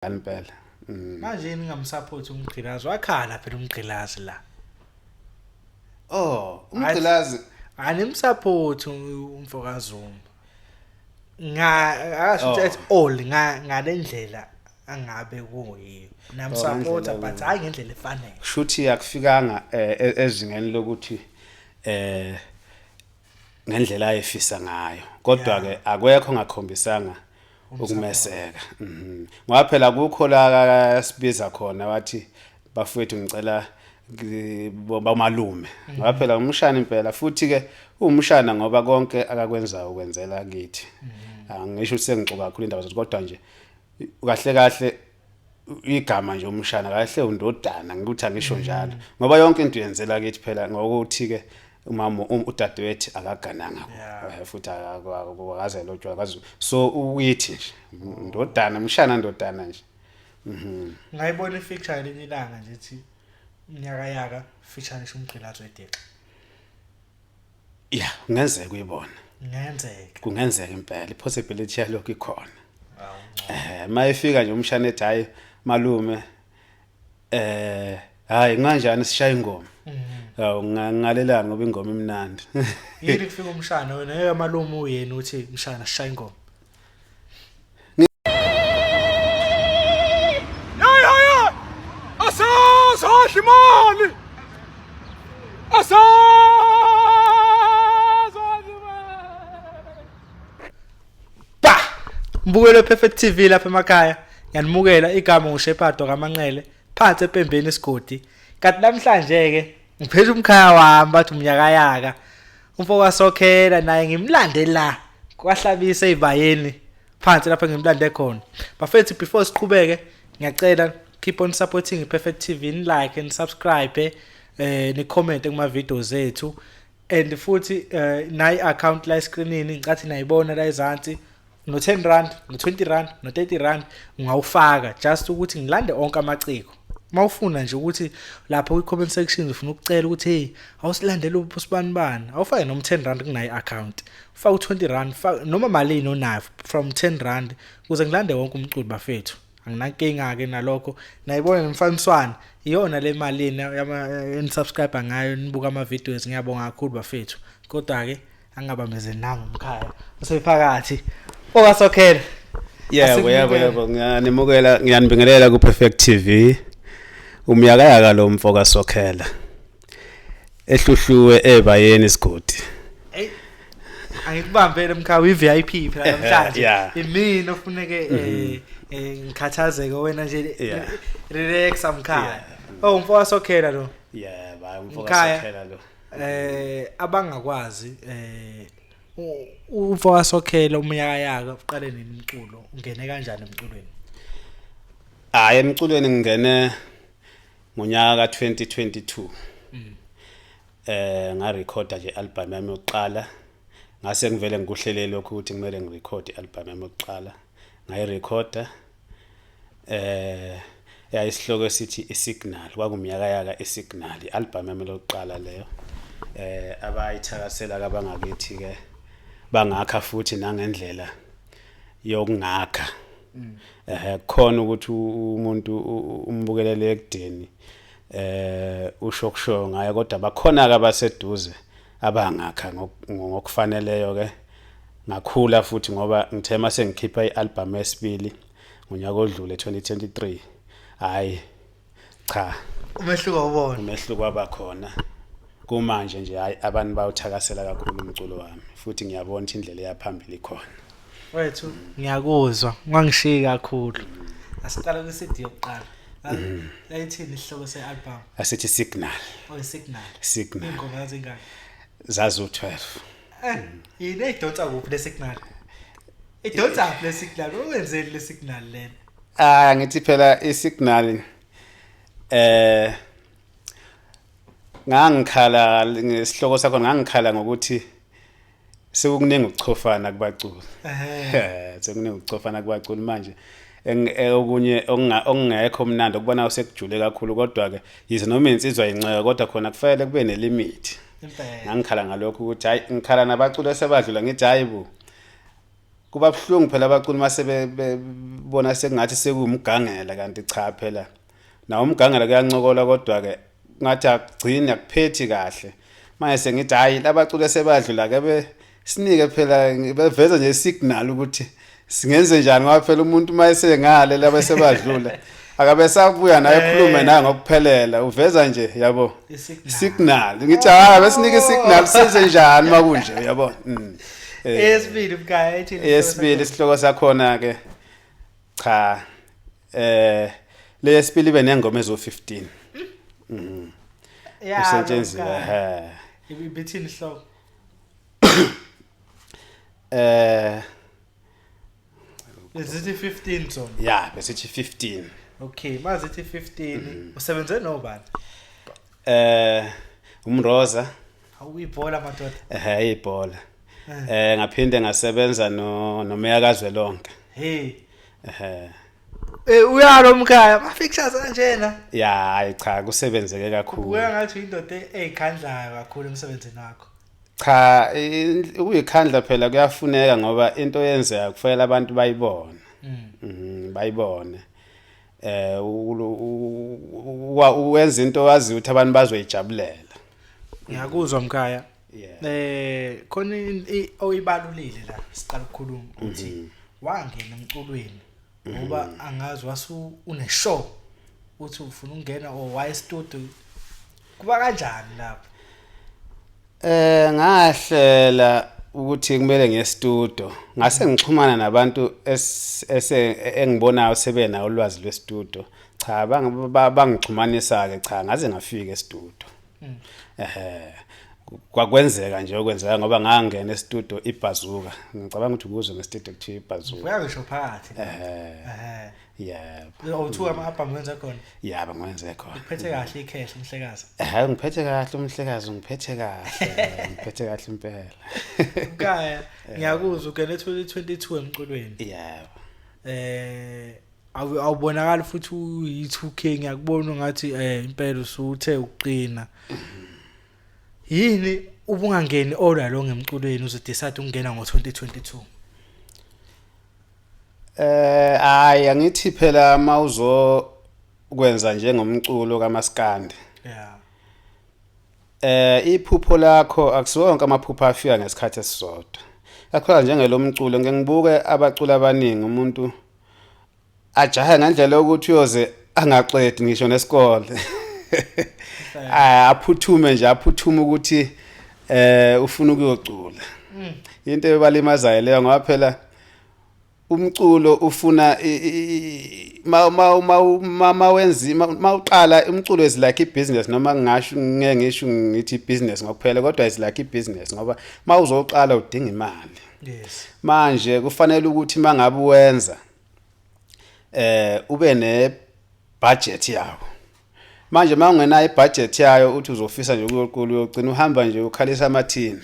Impela. Manje yini ngingamsupport umgqilazi? Wakhala phela umgqilazi la. Oh, umgqilazi animsupport umfo kaZuma. Nga akasho ukuthi Oh. at all nga ngalendlela angabe kuyiyo. Namsupport ngendlela but hayi ngendlela efanele. Shuthi akufikanga ezingeni lokuthi ngendlela ayefisa ngayo. Kodwa ke akwekho ngakhombisanga ukumeseka. Ngoba phela kukho la sibiza khona wathi bafowethu ngicela bamalume. Ngoba phela umshana impela futhi ke umshana ngoba konke akakwenzayo ukwenzela kithi. Angisho ukuthi sengixoxa kakhulu indaba zethu kodwa nje kahle kahle igama nje umshana kahle undodana ngikuthi angisho njalo ngoba yonke into yenzela kithi phela ngokuthi ke umama udadewethu akagananga futhi akaze lotshwa akaze so uyithi nje ndodana umshana ndodana nje. Ngayibona ifeature ngelinye ilanga nje ethi unyaka yaka feature ngisho umgqilazi wedexa. Yeah, kungenzeka uyibona. Kungenzeka. Kungenzeka impela ipossibility yalokho ikhona. Mayifika nje umshana ethi hayi malume hayi kanjani sishaya ingoma. Hawu ngalelanga ngoba ingoma imnandi. Yini kufika umshana wena hey malume uyena uthi mshana sishaya ingoma. Hey hey! Asazodla imali! Asazodla imali! Ba! Mbukelo Perfect TV lapha emakhaya. Ngiyanimukela igama nguShepard kaManqele phansi ePembeni isigodi. Kanti namhlanje ke ngiphethe umkhaya wami bathi umnyakayaka. Umfo kaSokhela naye ngimlande la kwahlabisa ezibayeni phansi lapha ngimlande khona. Bafethu before siqhubeke ngiyacela keep on supporting Perfect TV, ni like and subscribe ni comment kuma videos ethu and futhi nayi account la escreenini ngicathi nayibona la ezansi no 10 rand no 20 rand no 30 rand ungawufaka just ukuthi ngilande onke amaciko. Mawufuna nje ukuthi lapho kwi comment section ufuna ukucela ukuthi hey awusilandele usibani bani awufake noma 10 rand kunayi account ufaka u20 rand noma malini onayo from 10 rand ukuze ngilande wonke umculo bafethu. Anginankinga ke nalokho nayibona nemfaniswana iyona le mali enisubscribe ngayo nibuka ama videos. Ngiyabonga kakhulu bafethu kodwa ke angabambezeli nami umkhaya usephakathi okaSokhela. Yebo yebo yebo ngiyanimukela ngiyanibingelela ku Perfect TV. Umyakayaka lo mfo kaSokhela ehluhluwe ebayeni isigodi. Hey angikubambele mkhaya uyi VIP phela namhlanje. Imina ofuneke ngikhathazeke wena nje relax mkhaya. Oh umfo kaSokhela lo. Yebo umfo kaSokhela lo. Abangakwazi umfo kaSokhela umnyaka uqale nini umculo ungene kanjani emculweni? Hayi emculweni ngingene ngonyaka ka2022. Ngarecorda nje album yami yokuqala. Ngase ngivele ngikuhlelele lokho ukuthi kumele ngirecord ialbum yami yokuqala. Ngayirecorda yayisihloko esithi iSignal kwakumnyaka yaka iSignal ialbum yami lokuqala leyo. Abayithakasela abangakithi ke bangakha futhi nangendlela yokungakha. Khona ukuthi umuntu umbukelele ekudeni usho kusho ngaye kodwa bakhona ke abaseduze abangakha ngokufaneleyo ke. Ngakhula futhi ngoba ngithe mase ngikhipha ialbum yesibili ngonyaka odlule 2023 hayi cha umehluko ubona umehluko wabakhona kumanje nje hayi abantu bawuthakasela kakhulu umculo wami futhi ngiyabona ukuthi indlela eyaphambili ikhona. Wethu ngiyakuzwa ungangishiyi kakhulu. Asiqale kwi CD yokuqala. Layithini isihloko sealbum? Asithi Signal. Oh Signal. Signal. Ingoma zingaki? Zazu 12. Yini edonsa kuphi le signal? Idonsa kuphi le signal? Uwenzeni le signal lena? Ah ngithi phela isignal ngangikhala ngesihloko sakho ngangikhala ngokuthi sekukuningi ukuchofana kubaculi. Sekuningi ukuchofana kubaculi manje okunye okungekho mnandi okubona sekujule kakhulu kodwa ke yize noma insizwa inceka kodwa khona kufanele kube nelimit. Ngangikhala ngalokho ukuthi hayi ngikhala nabaculi esebadlula ngithi hayi bo. Kuba buhlungu phela abaculi mase bebona sekungathi sekuwumgangela, kanti cha phela nawo umgangela kuyancokola, kodwa ke ngathi akugcini akuphethi kahle. Manje sengithi hayi, labaculi sebadlula ke be sinike phela, beveze nje signal ukuthi singenze njani, ngoba phela umuntu uma esengale laba sebadlula akabe sabuya naye ekhulume naye ngokuphelela, uveza nje yabo signal. Ngithi hayi, besinike isignal, senze njani makunje, yabo. Eyesibili mkhaya ethi? Eyesibili isihloko sakhona ke, cha, leyesibili ibe nengoma ezo 15. Kusetshenziswa he. Ibithini isihloko? Besithi 15 zona? Ya, besithi 15. Okay, mazithi 15, usebenze nobani? Umroza. Awuyibhola madoda. Ibhola. Ngaphinde ngasebenza no nomeya kazwelonke. Hey. Uyalo mkhaya, ma pictures kanjena. Ya, hayi cha, kusebenzeke kakhulu. Kubuya ngathi indoda eyikhandlayo kakhulu emsebenzini wakho. Cha, ukuyikhandla phela kuyafuneka, ngoba into yenzeka kufanele abantu bayibone. Bayibone. Uwenza into wazi ukuthi abantu bazoyijabulela. Ngiyakuzwa mkhaya. Khona oyibalulile la siqala ukukhuluma, uthi wangena emculweni ngoba angazi wasu une show uthi ufuna ukungena or waye studio, kuba kanjani lapho? Ngahlela ukuthi kumele ngiye studio, ngase ngixhumana nabantu ese engibonayo sebenawo ulwazi lwestudio. Cha, bangixhumanisa ke, cha, ngaze ngafika estudio. Kwakwenzeka nje okwenzeka, ngoba ngangena estudio iBazuka. Ngicabanga ukuthi ukuzwe ngestudio kuthiwa iBazuka. Uyangisho phakathi. Yebo. Awuthuka ama-album wenza khona? Yebo, ngiwenze khona. Uphethe kahle icash umhlekazi? Ngiphethe kahle umhlekazi, ngiphethe kahle, ngiphethe kahle impela. Mkhaya, ngiyakuzwa ungene 2022 emculweni. Yebo. Awubonakali futhi uyi2K, ngiyakubona ngathi impela usuthe ukuqina. Yini ubungangeni all along emculweni, uze decide ukungena ngo2022? Hayi, angithi phela mawuzo kwenza njengomculo kaMaskandi. Iphupho lakho, akusiwonke amaphupho afika ngesikhathi esisodwa. Kakhulu njengelomculo, ngeke ngibuke abaculi abaningi, umuntu ajahe ngendlela yokuthi uyoze angaqedi ngisho nesikole. Aphuthume nje, aphuthume ukuthi ufuna ukuyocula. Into ebalimazayo leyo, ngoba phela umculo ufuna ma ma ma ma wenza ma uqala umculo is like i-business, noma ngingasho, ngeke ngisho ngithi i-business ngokuphela, kodwa is like i-business, ngoba ma uzoqala udinga imali. Manje kufanele ukuthi mangabe wenza ube ne budget yawo. Manje mawungenayo ibudget yayo, uthi uzofisa nje ukuyocula, uyogcina uhamba nje ukhalisa amathini.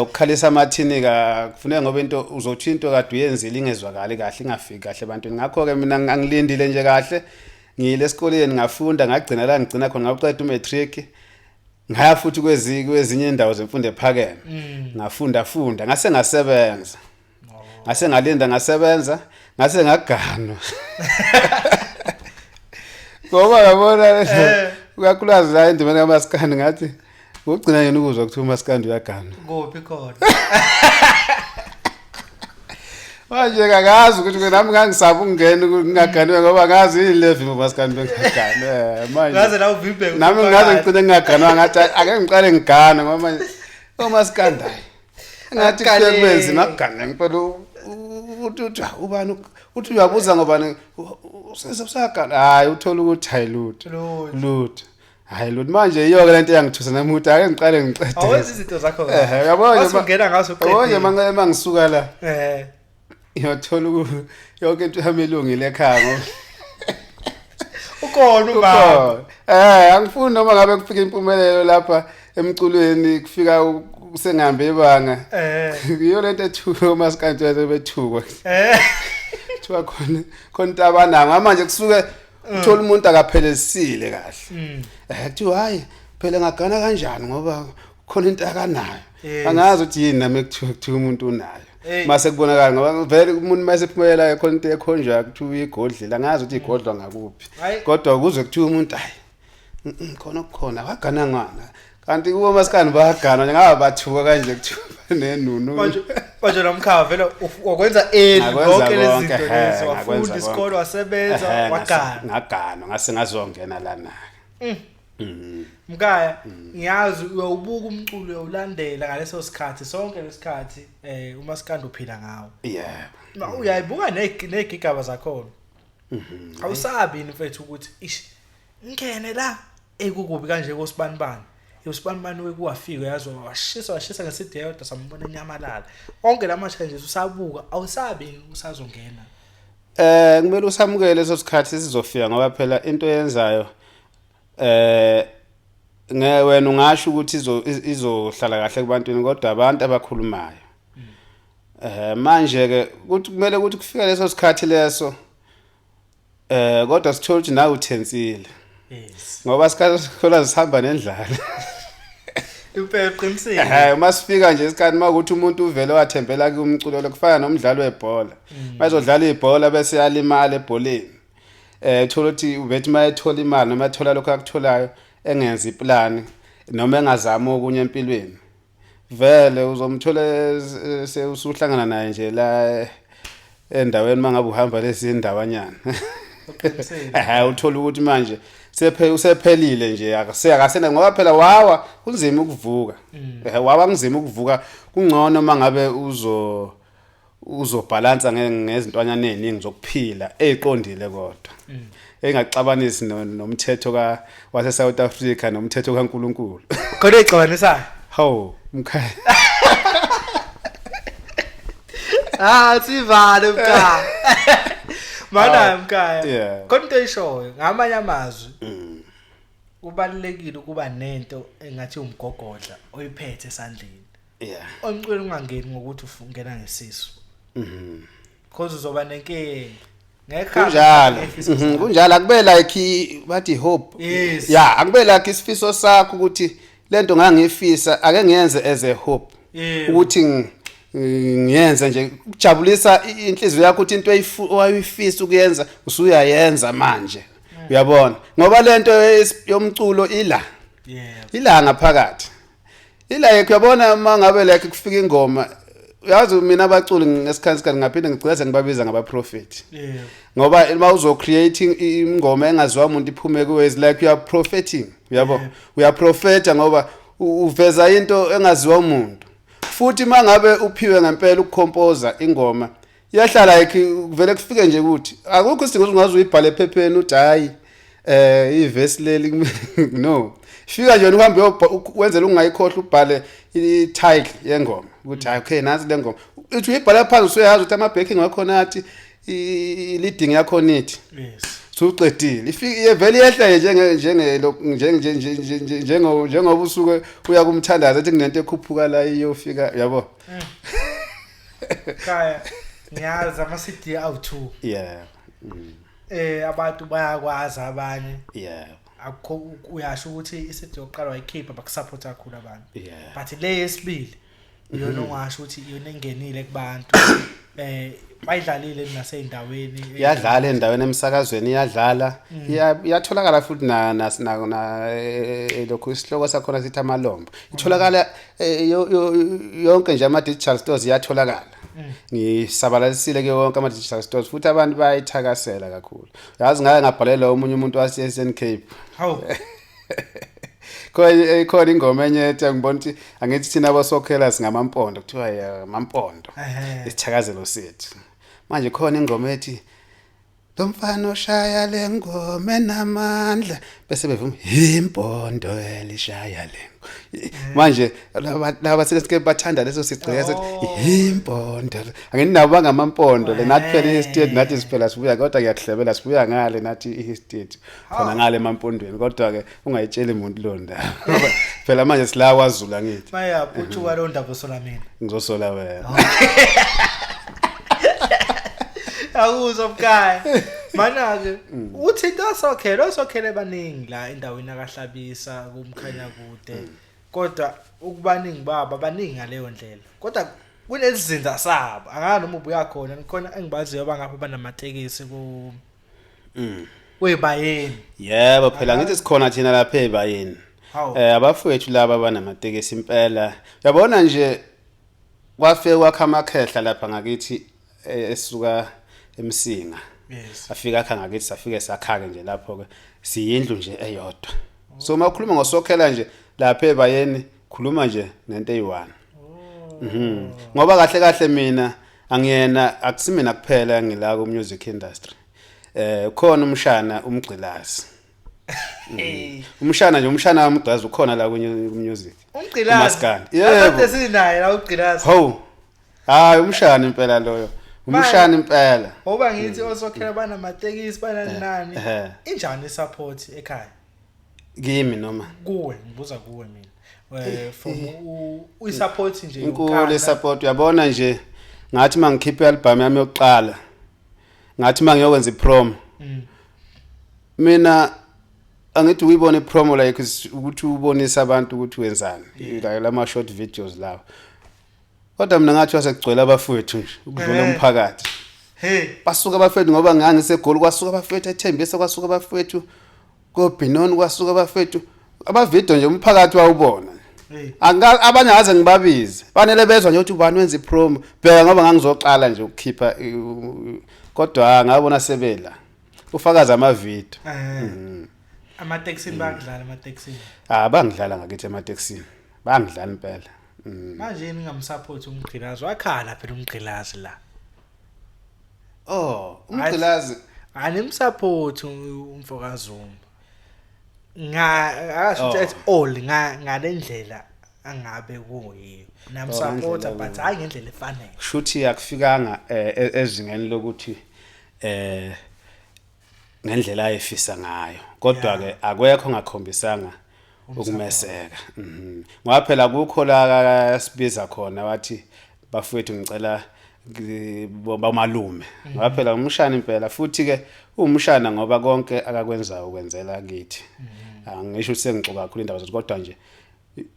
Ukukhalisa amathini ka kufuneka, ngoba into uzothi into kade uyenzile ingezwakali kahle, ingafiki kahle ebantwini. Ngakho ke mina angilindile nje kahle, ngiyile esikoleni, ngafunda, ngagcina la ngigcina khona, ngaqeda umatric, ngaya futhi kwezinye indawo zemfundo ephakeme, ngafunda funda, ngase ngasebenza, ngase ngalinda, ngasebenza, ngase ngaganwa, ngoba yabona uyakhulazi la endimeni kaMaskandi, ngathi ugcina yena ukuzwa kuthiwa uMaskandi uyagana. Kuphi khona? Manje kakazi ukuthi nami ngangisaba ukungena ngingaganiwe, ngoba ngazi yini levi uMaskandi bengagani. Manje ngaze la uvimbeke. Nami ngaze ngigcine ngingaganwa, ngathi ake ngiqale ngigane, ngoba manje uMaskandi hayi, ngathi kuye kube nzima kugana ngempela. Uthi ubani, uthi uyabuza ngobani usagana, hayi, uthola ukuthi hayi, lutho lutho, hayi lutho. Manje iyo-ke lento eyangithusa nami ukuthi ake ngiqale ngiqede. Awenza izinto zakho. Yabo nje ungena ngaso. Yabo nje mangisuka la, ngiyothola yonke into yami ilungile ekhaya, ngoba Ukhona ubaba. Angifuni noma ngabe kufika impumelelo lapha emculweni, kufika sengihambe ibanga. Iyo lento ethuka uMaskandi, bethukwa. Kuthiwa khona khona into abanango manje, kusuke uthola umuntu akaphelesile kahle. Kuthiwa hayi phela, ngagana kanjani ngoba khona into akanayo. Angazi ukuthi yini nami ekuthiwa umuntu unayo. Hey. Mase kubonakala ngoba vele umuntu mase ephumelela khona into ekhonjwa kuthiwa uyigodlile, angazi ukuthi igodlwa ngakuphi. Hayi. Kodwa kuze kuthiwa umuntu hayi khona okukhona wagana ngwana. Kanti kubo masikani bayagana nje ngaba bathuka kanje kuthiwa nenunu. Manje lo mkhaya vele wakwenza early Ngakwenza zonke lezi konke, zinto ehhe, lezi wafunda ngakwenza isikole konke. wasebenza Ehhe, wagana. Ngagana ngase ngazongena lana. Mkhaya ngiyazi uyawubuka umculo uyawulandela ngaleso sikhathi sonke lesikhathi umaskandi uphila ngawo. Yebo. Uyayibuka negigaba zakhona. Awusabi yini mfethu ukuthi ish ngene la ekukubi kanje kosibanibani. Usibanibani wekuwafika yazi washisa washisa ngesidi yodwa sambona enyamalala. Onke lama challenges usabuka awusabi yini usazongena. Kumele usamukele leso sikhathi sizofika ngoba phela into oyenzayo nge wena ungasho ukuthi izohlala kahle kubantwini kodwa abantu abakhulumayo. Manje ke ukuthi kumele ukuthi kufike leso sikhathi leso kodwa sithola ukuthi nawe uthensile Yes. ngoba isikhathi sikhola sihamba nendlala. Impela qinisile. Uma sifika nje isikhathi makuthi umuntu uvele wathembela kumculo lokufana nomdlalo webhola. Bayizodlala ibhola bese yalimala ebholeni. Uthola ukuthi ubethi mayethola imali noma ethola lokho akutholayo engenza iplan noma engazama okunye empilweni. Vele uzomthola usuhlangana naye nje la endaweni mangabe uhamba lezi ndawanyana. Uqinisile. Uthola ukuthi manje usephelile nje akasena ngoba phela wawa kunzima ukuvuka. Wawa kunzima ukuvuka, kungcono mangabe uzobhalansa ngezintwanyana eziningi zokuphila eziqondile kodwa. Engaxabanisi nomthetho wase South Africa nomthetho kaNkuluNkulu. Khona exabanisayo. Hawu mkhaya. Sivale mkhaya. Mana mkhaya. Yeah. Khona into oyishoyo ngamanye amazwi. Kubalulekile ukuba nento engathi umgogodla oyiphethe esandleni. Yeah. Omcweni ungangeni ngokuthi ufungena ngesisu. Because uzoba nenkinga. Ngekho Kunjalo. Kunjalo akube like bathi hope. Yes. Yeah, akube like isifiso sakho ukuthi lento ngangifisa ake ngiyenze as a hope. Yebo. Ukuthi ngiyenze nje ukujabulisa inhliziyo yakho ukuthi into owayifisa ukuyenza usuyayenza manje. Uyabona? Ngoba lento yomculo ila. Yebo. Ila ngaphakathi. Ila uyabona uma ngabe like kufika ingoma uyazi mina abaculi ngesikhathi ngaphinde ngigcina sengibabiza ngabaprofeti. Yebo. Ngoba uma uzo creating ingoma engaziwa umuntu iphume kuwe is like you are propheting, uyabo? Uyaprofeta ngoba uveza into engaziwa umuntu. Futhi mangabe uphiwe ngempela ukucomposer ingoma iyahlala like kuvele kufike nje ukuthi akukho isidingo ungaze uyibhale ephepheni uthi hayi ivesi leli no. Fika nje uhambe wenzela ungayikhohlwa ubhale i-title yengoma ukuthi hayi okay nansi le ngoma. Uthi uyibhala phansi usuyazi ukuthi ama backing wakhona athi i-leading yakhona ithi. Yes. Suqedile. Ifike vele yehla nje njengoba usuke uya kumthandaza ethi kunento ekhuphuka la iyofika yabo. Khaya ngiyazi ama CD awu2. Yeah. Abantu bayakwazi abanye. Yeah. Akukho uyasho ukuthi iCD yokuqala wayikhipha bakusupport kakhulu abantu. Yeah. But le yesibili iyona ongasho ukuthi iyona engenile kubantu. Bayidlalile naseyindaweni. Iyadlala endaweni emsakazweni iyadlala. Iyatholakala futhi na lokhu isihloko sakhona sithi amalombo. Itholakala yonke nje ama digital stores iyatholakala. Ngisabalalisile ke wonke ama digital stores futhi abantu bayayithakasela kakhulu. Yazi ngake ngabhalela omunye umuntu wase Eastern Cape. Hawu. Khona ingoma enye ethi ngibona ukuthi angithi thina abosokhela singamampondo kuthiwa amampondo. Isithakazelo sethu. Manje khona ingoma ethi lo mfana oshaya le ngoma enamandla bese bevuma impondo elishaya le ngoma. Manje laba seske bathanda leso sigceke sethi impondo. Angini nabo bangamampondo le nathi phela ihistory nathi siphela sibuya kodwa ngiyakuhlebela sibuya ngale nathi ihistory khona ngale emampondweni kodwa ke ungayitsheli umuntu lo ndaba. Phela manje sila kwaZulu angithi. Bayaphuthuka lo ndaba sola mina. Ngizosola wena. Awuzwa mkhaya. Mana ke uthi into sokhele baningi la endaweni akahlabisa kumkhanya kude. Kodwa ukubaningi babo abaningi ngaleyo ndlela. Kodwa Kunesizinda sabo. Angazi noma ubuya khona, khona engibaziyo abangapha banamatekisi ku Kwebayeni. Yebo phela ngithi sikhona thina lapha ebayeni. Hawu. Abafowethu laba abanamatekisi impela. Yabona nje kwafike kwakha amakhehla lapha ngakithi esuka eMsinga. Yes. Afika akha ngakithi safike sakha-ke nje lapho-ke siyindlu nje eyodwa. So uma ukhuluma ngosokhela nje lapha ebayeni khuluma nje ngento eyi-one. Ngoba kahle kahle mina angiyena akusimina kuphela ngila ku music industry. Khona umshana umgqilazi. Hey. Umshana nje umshana wamgqilazi ukhona la ku music. Umgqilazi. Umaskandi. Yebo. Yebo. Sinaye la ugqilazi. Hawu. Hayi umshana impela loyo. Umshana impela. Ngoba ngithi osokhela banamatekisi banani nani. Ehhe. Injani isupport ekhaya? Kimi noma Kuwe ngibuza kuwe mina. From uyisupport nje inkulu yonkana. isupport uyabona nje ngathi mangikhipha ialbum yami yokuqala ngathi mangiyokwenza ipromo mina angithi uyibone ipromo like ukuthi ubonise abantu ukuthi wenzani like lama short videos lawo kodwa mina ngathi wasekugcwele abafowethu nje ukudlula umphakathi Hey. basuka abafethu ngoba ngangisegoli kwasuka abafethu ethembisa kwasuka abafethu koBinoni kwasuka abafethu abavideo nje umphakathi wawubona Hey. Abanye ngaze ngibabize fanele bezwa nje ukuthi ubani wenza ipromo bheka ngoba ngangizoqala nje ukukhipha kodwa ngabona sebela ufakaza amavideo Amatekisini bayakudlala amatekisini. Ah bangidlala ngakithi ematekisini bangidlala impela. Manje yini ngingamsupport umgqilazi? Wakhala phela umgqilazi la. Oh umgqilazi Animsupport umfokaZuma. Nga akasho ukuthi Oh. at all ngalendlela angabe kuyiyo. Namsupport ngendlela but hayi ngendlela efanele. shuthi akufikanga ezingeni lokuthi ngendlela ayefisa ngayo kodwa ke akwekho ngakhombisanga ukumeseka. Ngoba phela kukho la sibiza khona wathi bafowethu ngicela bamalume ngoba phela umshana impela futhi ke umshana ngoba konke akakwenzayo ukwenzela kithi. Angisho ukuthi sengixoxa kakhulu indaba zethu kodwa nje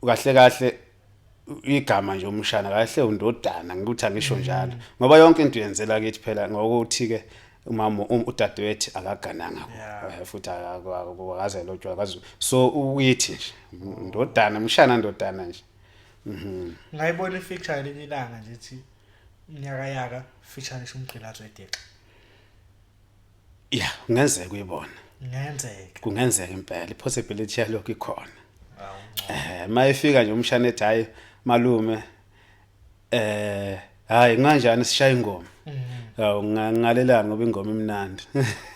kahle kahle igama nje umshana kahle undodana ngikuthi angisho njalo ngoba yonke into yenzela kithi phela ngokuthi ke umama udadewethu akagananga futhi akaze lotshwa akaze so uyithi nje ndodana umshana ndodana nje. Ngayibona ifeature lelinye ilanga nje ethi nyaka yaka feature ngisho umgqilazi wedexa. Yeah kungenzeka uyibona. Kungenzeka. Kungenzeka impela ipossibility yalokho ikhona. Mayifika nje umshana ethi hayi malume hayi kanjani sishaya ingoma. Hawu ngalelana ngoba ingoma imnandi.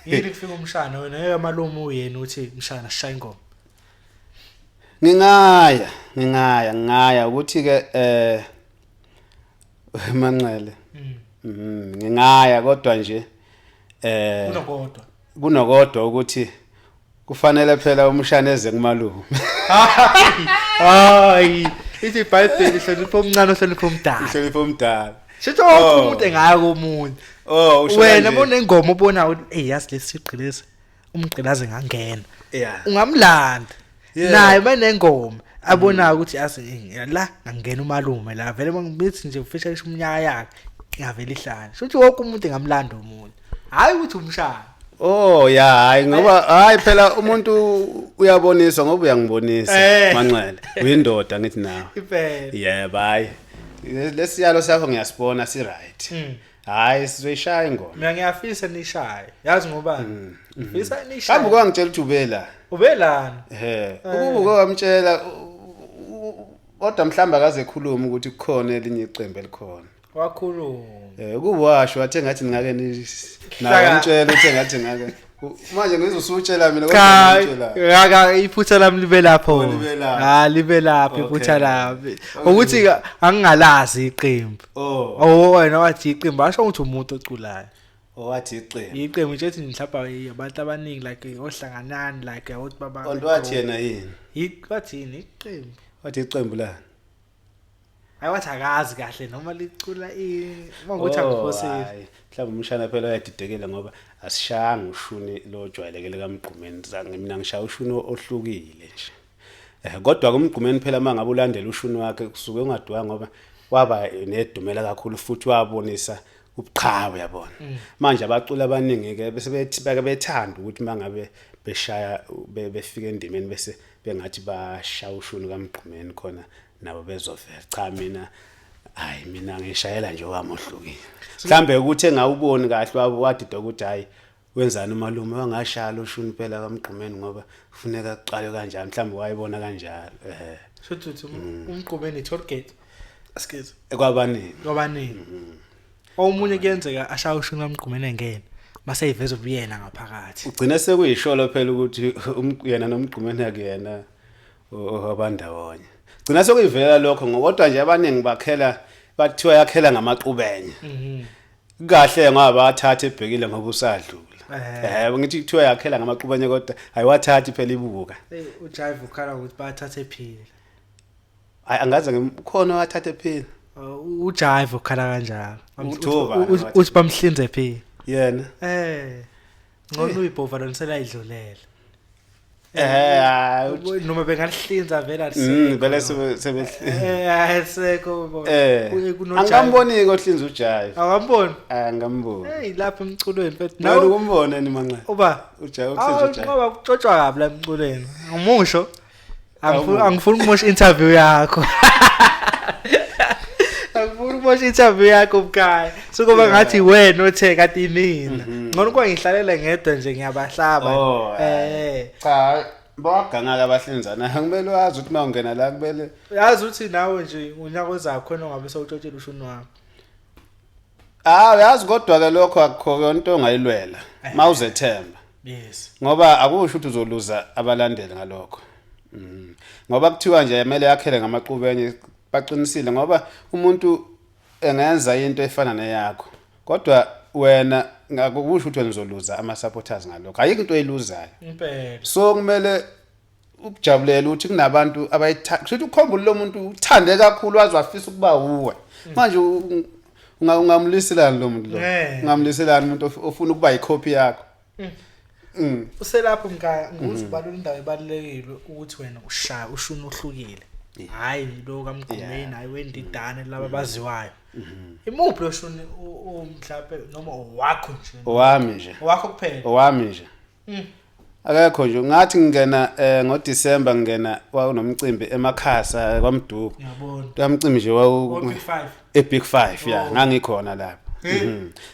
Yini kufika umshana wena hey malume uyena uthi mshana sishaya ingoma. Ngingaya ukuthi ke Manqele. Ngingaya kodwa nje Kunokodwa. Kunokodwa ukuthi kufanele phela umshana eze kumalume. Hayi, ithi iBhayibheli hlonipha omncane ohlonipha omdala. Hlonipha omdala. Shuthi wonke umuntu engaya komunye. Oh usho Wena kanje. bonengoma ubona ukuthi hey yazi lesi sigqilesi umgqilazi ngangena. Yeah. Ungamlanda. Yeah. Naye banengoma abona ukuthi yazi la ngangena umalume la vele mangibithi nje ufisha isho umnyaka yakhe ngavela ihlala. Shuthi wonke umuntu engamlanda umuntu. Hayi ukuthi umshana. Oh ya hayi ngoba hayi phela umuntu uyaboniswa ngoba uyangibonisa Manqele uyindoda ngithi nawe. Impela. Yebo hayi lesiyalo sakho ngiyasibona si right. Hayi sizoyishaya ingoma. Mina ngiyafisa nishaye. Yazi ngoba ngifisa nishaye. Kambe kwangitshela ukuthi ubela. Ubelana. Ehhe ukuba kwamtshela kodwa mhlamba akaze ekhuluma ukuthi kukhona elinye iqembu elikhona. Wakhuluma. Ukuba washo wathi ngathi ngake ni nawe wamtshela uthi ngathi ngake manje ngizosutshela mina Cha, kodwa ngimtshela. aka iphutha lami libe lapho. Oh, libe lapho. Ah libe lapho Okay. iphutha lami. Ukuthi angingalazi iqembu. Oh, Oh wena wathi iqembu asho ukuthi umuntu oculayo. owathi iqembu. Iqembu nje ethi mhlawumbe abantu abaningi like ohlanganani like ukuthi baba. Kanti wathi yena yini? Wathi yini iqembu? Wathi iqembu la. Hayi wathi akazi kahle noma licula ini. Uma ukuthi Oh, angiphosile. hayi. Mhlawumbe umshana phela uyadidekile ngoba asishayanga ushuni lo jwayelekile kaMgqumeni. Mina ngishaya ushuni ohlukile nje. Kodwa kuMgqumeni phela mangabe ulandela ushuni wakhe kusuke ungadwa ngoba Waba nedumela kakhulu futhi wabonisa ubuqhawe yabona. Manje abaculi abaningi ke bese bethi bake bethanda ukuthi mangabe beshaya befika endimeni bese bengathi bashaya ushuni kaMgqumeni khona nabo bezovela. Cha mina hayi mina ngishayela nje owami ohlukile. Mhlambe ukuthi engawuboni kahle wadida ukuthi hayi wenzani umalume wangashaya lo shuni phela kaMgqumeni ngoba kufuneka kuqalwe kanjani mhlawumbe wayibona kanjalo eh. Shuthi uthi uMgqumeni toll gate. Askize. Kwabaningi. Kwabaningi. Omunye kuyenzeka ashaya ushuni kaMgqumeni engene mase eyiveza ubuyena ngaphakathi. Ugcina sekuyisholo phela ukuthi yena noMgqumeni akuyena abandawonye. Gcina sekuyivela lokho ngokodwa nje abaningi bakhela bathiwa yakhela ngamaqubenye. Kahle ngoba bathatha ebhekile ngoba usadlula. Eh ngithi kuthiwa yakhela ngamaqubenye kodwa ayiwathathi phela ibuka. Hey uJive ukhala ukuthi bathathe ephila. Hayi angaze ngikhona wathatha ephila. UJive ukhala kanjalo. Uthi bamhlinze ephila. Yena. Eh. Ngcono uyibhova lona selayidlulela. Eh noma bengalihlinza vele alisekho. Vele sebe eh alisekho. Eh angamboni ke ohlinza uJive. Awamboni? Angamboni. Hey lapha emculweni mfethu. Nawe ukumbona ni manxa. Uba uJive uhlinza uJive. Ngoba kuxoxwa kabi la emculweni. Ngimusho. Angifuni ukumosha interview yakho. Angifuni ukumosha interview yakho mkhaya. Sukuba ngathi wena othe kade imina. Ngcono kwa ngihlalele ngedwa nje ngiyabahlaba. Eh. Cha, bawaganga abahlinzana. Kumele wazi ukuthi mawungena la kumele uyazi ukuthi nawe nje unyaka ozayo khona ongabe sewutshotshela ushuni wakho. Ah uyazi kodwa ke lokho akukho into ongayilwela mawuzethemba. Yes. Ngoba akusho ukuthi uzoluza abalandeli ngalokho. Ngoba kuthiwa nje kumele yakhele ngamaqubenye baqinisile ngoba umuntu engenza into efana neyakho. Kodwa wena ngakusho ukuthi wena uzoluza ama supporters ngalokho. Ayikho into oyiluzayo. Impela. So kumele ukujabulela ukuthi kunabantu abayithanda. Kusho ukuthi ukukhombula lo muntu uthande kakhulu waze wafisa ukuba uwe. Manje ungamliselani lo muntu lo? Ungamliselani umuntu ofuna ukuba ikhophi yakho? Uselapho mkhaya ngikuzibalula indawo ebalulekile ukuthi wena ushaya ushuni ohlukile. Hayi lo kaMgqumeni, hayi wendidane laba baziwayo. Imuphi lo shuni mhlawumbe noma owakho nje? Owami nje. Owakho kuphela. Owami nje. Akekho nje ngathi ngingena ngoDecember ngingena wawunomcimbi emakhasa kwaMduku. Ngiyabona. Lamcimbi nje wawu Big 5. eBig 5 ya ngangikhona lapho.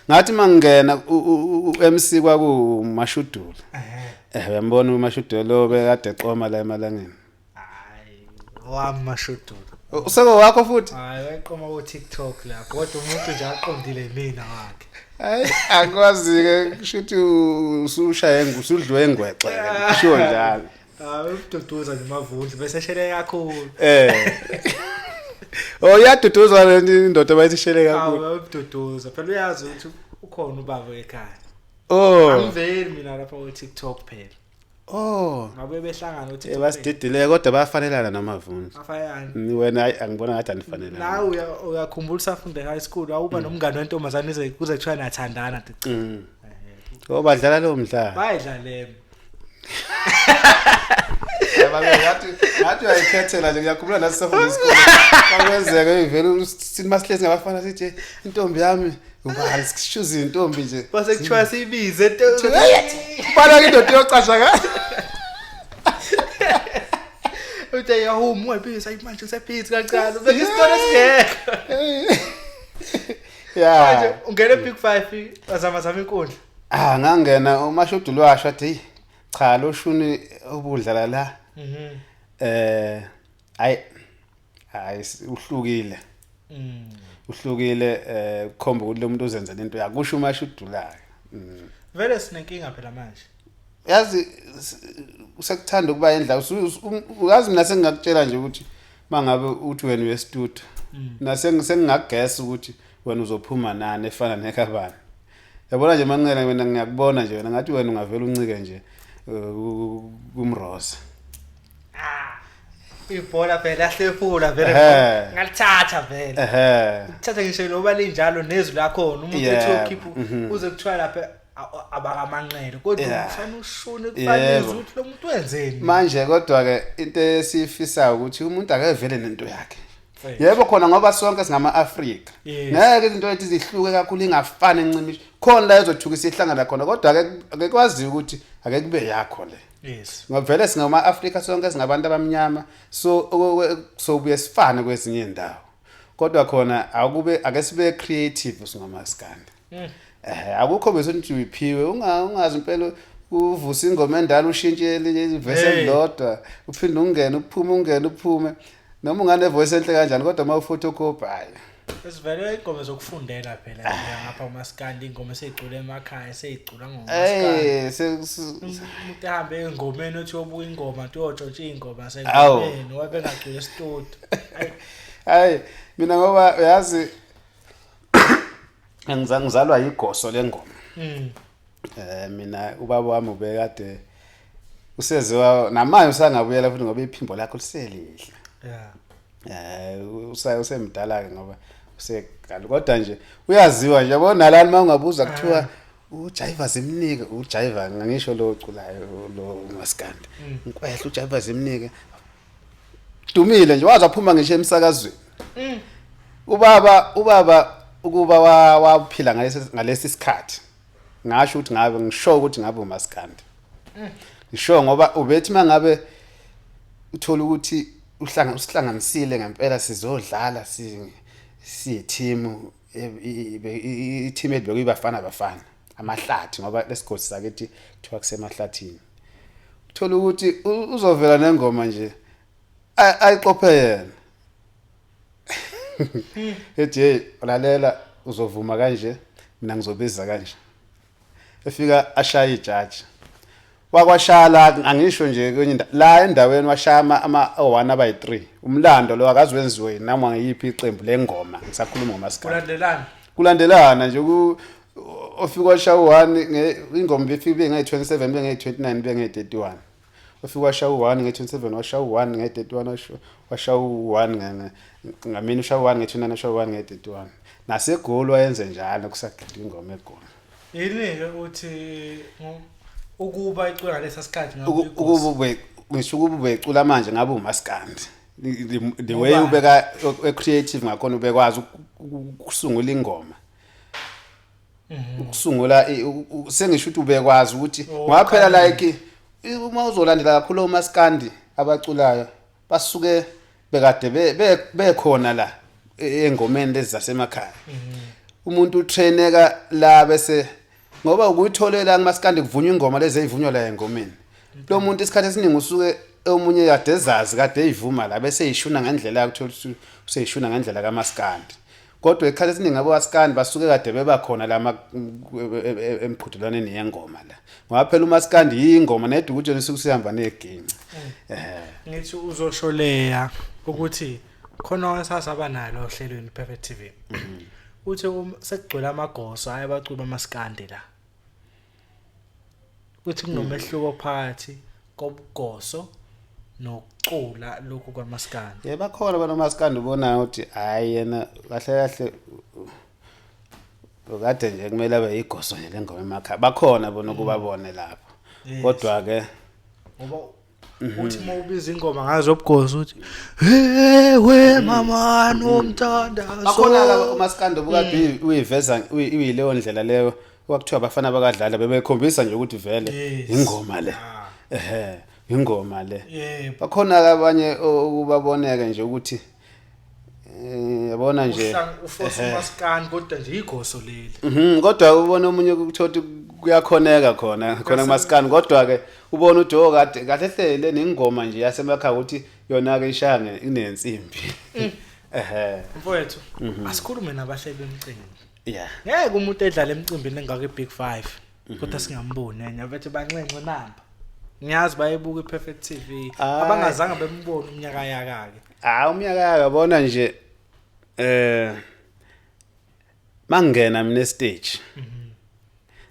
Ngathi mangingena uMC kwakuMashudula. Eh uyambona uMashudula lo bekade eqoma la emalangeni. Hayi, wami Mashudula. Useko wakho futhi? Hayi wayeqoma ku TikTok lapho kodwa umuntu nje aqondile mina wakhe. Hayi akwazi ke kushuthi usushaye usudliwe ngwexe ke kusho njalo. Hayi ududuza nje mavundla bese shele kakhulu. Eh. Oh iyaduduza le indoda bayithi shele kakhulu. Hawu ududuza phela uyazi ukuthi ukhona ubaba ekhaya. Oh. Angiveli mina lapha ku TikTok phela. Oh. Ngabe behlangana ku TikTok. Basididile kodwa bayafanelana nomavundla. Afanelana. Wena hayi angibona ngathi anifanelana. Nawe uyakhumbula usafunda high school awuba nomngane wentombazane ize kuze kuthiwa nathandana. Oh badlala lo mdlalo. Bayidlalema. Ngathi uyayikhethela nje ngiyakhumbula nathi safunda isikole. Kwenzeka ivele sithi masihlezi ngabafana sithi intombi yami ubani sishuza intombi nje. Base kuthiwa siyibize Ubala indoda iyocasha ka. Uthe yahu ungayibiza manje usebhizi kancane. Ubeka isitolo esingekho. Yeah. Manje ungena eBig 5 wazama zama inkundla. Ah ngangena uMashudula washo athi cha lo shuni obudlala la. Hayi hayi uhlukile. Uhlukile kukhomba ukuthi lo muntu uzenzela into yakhe kusho uMashudula. Vele sinenkinga phela manje. Yazi usekuthanda ukuba indla uyazi mina sengingakutshela nje ukuthi mangabe uthi wena uye studio. Mina sengingagesa ukuthi wena uzophuma nani efana nekabani. Yabona nje manqela mina ngiyakubona nje wena ngathi wena ungavela uncike nje kumroza. Ah. Ibhola phela hlephula vele ngalithatha vele. Uthatha ngisho loba linjalo nezwi lakhona umuntu ethi ukhipha uze kuthiwa lapha abakamanqele kodwa ufana ushone kufanele ukuthi lo muntu wenzeni. Manje kodwa ke into esifisayo ukuthi umuntu akevele nento yakhe. Mfethu. Yebo khona ngoba sonke singama-Afrika. Ngeke izinto lethu zihluke kakhulu ingafani encimishi. Khona la ezothuka isihlangana khona kodwa ake ake kwaziwe ukuthi ake kube yakho le. Ngoba vele singama-Afrika sonke singabantu abamnyama so sobuye sifane kwezinye indawo. Kodwa khona akube ake sibe creative singamaskandi. Akukho bese uthi uyiphiwe ungazi impela uvusa ingoma endala ushintshe elinye ivesi elilodwa uphinde ungene uphume ungene uphume noma ungane voice enhle kanjani kodwa uma uphotocopy hayi. Sivele ingoma zokufundela phela ngapha umaskandi ingoma eseyicula emakhaya eseyicula ngomaskandi. Umuntu ehambe engomeni uthi uyobuka ingoma uthi uyotshontsha ingoma sengomeni wabe engacula esitudio. Hayi mina ngoba uyazi ngizalwa yigoso lengoma. Mina ubaba wami ubekade useziwa namanje usangabuyela futhi ngoba iphimbo lakho liselihle. Usemdala ke ngoba usegali kodwa nje uyaziwa nje yabona nalani mawungabuza kuthiwa uJaiva Zimnike uJaiva ngisho lo oculayo lo maskandi. Nkwehla uJaiva Zimnike dumile nje waze waphuma ngisho emsakazweni. Ubaba ukuba waphila ngalesi sikhathi ngasho ukuthi ngabe ngisho ukuthi ngabe umaskandi. Ngisho ngoba ubethi mangabe uthola ukuthi usihlanganisile ngempela sizodlala si team i-team ethu bekuyibafana bafana amahlathi ngoba lesigodi sakithi kuthiwa kusemahlathini. Uthola ukuthi uzovela nengoma nje ayiqophe yena. Ethi hey lalela uzovuma kanje mina ngizobiza kanje. Efika ashaya ijaji. Wakwashala angisho nje kwenye la endaweni washaya ama 1 abayi3. Umlando lo akazi wenziwe noma ngiyiphi iqembu lengoma ngisakhuluma ngomaskandi. Kulandelana. Kulandelana nje ofika washaya u1 ingoma befika nge27 nge29 nge31. Ofika washaya u1 nge27 washaya u1 nge31 washaya u1 ngamini ushaya u1 nge29 washaya u1 nge31. NaseGoli wayenze njalo kusagidwa ingoma eGoli. Yini ke uthi ukuba icula ngalesa sikhathi ngabe ukuba ngisho ukuba ubecula manje ngabe umaskandi. The way ubeka creative ngakhona ubekwazi ukusungula ingoma. Ukusungula sengisho ukuthi ubekwazi ukuthi ngoba phela like uma uzolandela kakhulu omaskandi abaculayo basuke bekade bekhona la engomeni lezi zasemakhaya. Umuntu utraineka la bese ngoba ukuyitholela kumaskandi kuvunywa ingoma lezi ezivunywa la engomeni. Lo muntu isikhathi esiningi usuke omunye kade ezazi kade eyivuma la bese eyishuna ngendlela yakuthola ukuthi useyishuna ngendlela kaMaskandi. Kodwa isikhathi esiningi abomaskandi basuke kade beba khona la emqhudelwaneni yengoma la. Ngoba phela umaskandi yingoma nedwa ukuthi usuke usihamba neginci. Ngithi uzosholeya ukuthi khona esasaba nalo ohlelweni Perfect TV. Uthi sekugcwele amagoso hayi abaculi bamaskandi la. Uthi kunomehluko phakathi kobugoso nokucula lokhu kwamaskandi. Yebo bakhona banomaskandi ubonayo ukuthi hayi yena kahle kahle kade nje kumele abe igoso nje lengoma emakhaya. Bakhona bona ukubabone lapho. Kodwa ke ngoba uthi uma ubiza ingoma ngazo obugoso uthi hey we mama nomthandazo. Bakhona laba umaskandi obukade uyiveza uyileyo ndlela leyo kwakuthiwa abafana bakadlala bebekhombisa nje ukuthi vele ingoma le. Ingoma le. Bakhona abanye ukubaboneke nje ukuthi yabona nje uforce umaskandi kodwa nje igoso leli. Kodwa ubona omunye ukuthothi kuyakhoneka khona kumaskandi kodwa ke ubona ukuthi oh kade kahle hlele nengoma nje yasemakhaya ukuthi yona ke ishaya inensimbi. Mfowethu asikhulume nabahleli bemcimbi. Ngeke umuntu edlala emcimbini engaka iBig 5 kodwa singamboni enye bethe banxenxe namba. Ngiyazi bayebuka iPerfect TV abangazange bembone umnyaka yakake. Umnyaka yakabona nje mangena mina stage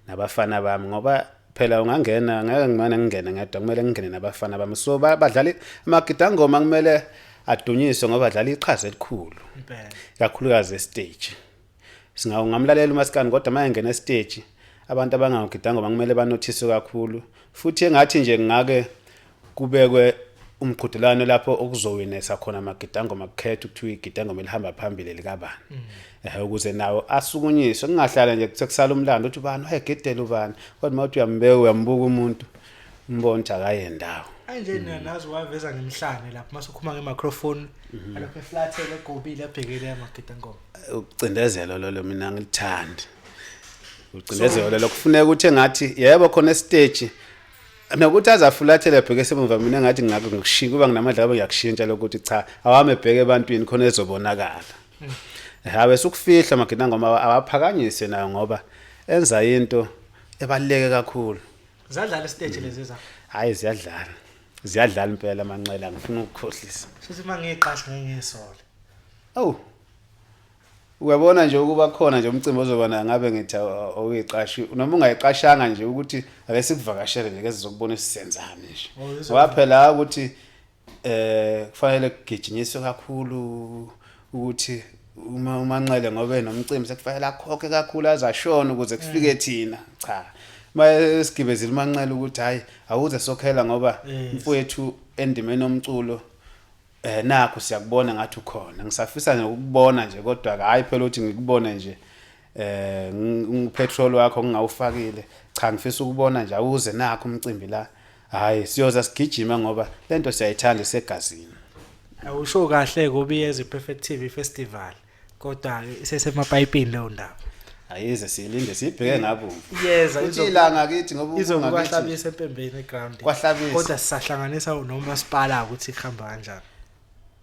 nabafana bami ngoba phela ungangena ngeke ngimane ngingene ngedwa kumele ngingene nabafana bami so badlala amagidangoma kumele adunyiswe ngoba badlala iqhaza elikhulu impela kakhulukazi estage. Singamlalela umaskandi kodwa mayengena estage abantu abangagidangoma kumele banothiswe kakhulu futhi engathi nje ngake kubekwe Umqhudelwano lapho okuzowinesa khona amagidangoma, kukhetha ukuthiwa igidangoma elihamba phambili likabani, ukuze nawo asukunyiswe, kungahlala nje sekusala umlando uthi ubani wayegidela ubani, kodwa uma uthi uyambeka uyambuka umuntu, umbona ukuthi akaye ndawo. Anje nazi waveza ngemhlane lapho mase ukhuluma ngemicrophone, alokho eflathele, egobile, abhekele amagidangoma. Ukucindezelo lolo mina ngilithandi, ucindezelo lolo. Kufuneka ukuthi engathi yebo khona estage, nokuthi azafulathele ebheke semuva, mina ngathi ngabe ngikushintsha, kuba nginamandla abe ngiyakushintsha lokuthi cha, awame ebheke ebantwini khona ezobonakala. Habe sukufihla amagidangoma, awaphakanyise nayo ngoba enza into ebaluleke kakhulu. Zadlala istage lezi zakho? Hayi, ziyadlala, ziyadlala impela amanxele, ngifuna ukukhohlisa. Futhi mangiqasha ngeke ngisole. Awu, uyabona nje ukuba khona nje umcimbi ozoba nayo, ngabe ngithi awuyiqashi noma ungayiqashanga nje, ukuthi ake sikuvakashele nje ke sizokubona sisenzani nje. Oh, ngoba phela ukuthi kufanele kugijinyiswe kakhulu ukuthi uma uManqele ngoba enomcimbi sekufanele akhokhe kakhulu azashona ukuze kufike thina. Cha, mayesigibezile uManqele ukuthi hayi, awuze sokhela ngoba mfowethu endimeni yomculo, nakho siyakubona ngathi ukhona, ngisafisa nje ukubona nje, kodwa hayi phela ukuthi ngikubone nje upetrol wakho ngingawufakile. Cha, ngifisa ukubona nje, awuze nakho umcimbi la, hayi siyoza sigijima ngoba lento siyayithanda, isegazini. Awusho kahle kubi yeze Perfect TV Festival, kodwa ke isesemapayipini leyo ndaba. Ayize, siyilinde, siyibheke ngabomvu. Iyeza. Futhi ilanga kithi ngoba izokuba ungakithi. Hlabisa empembeni eground. Kwahlabisa. Kodwa sisahlanganisa nomasipala ukuthi kuhamba kanjani.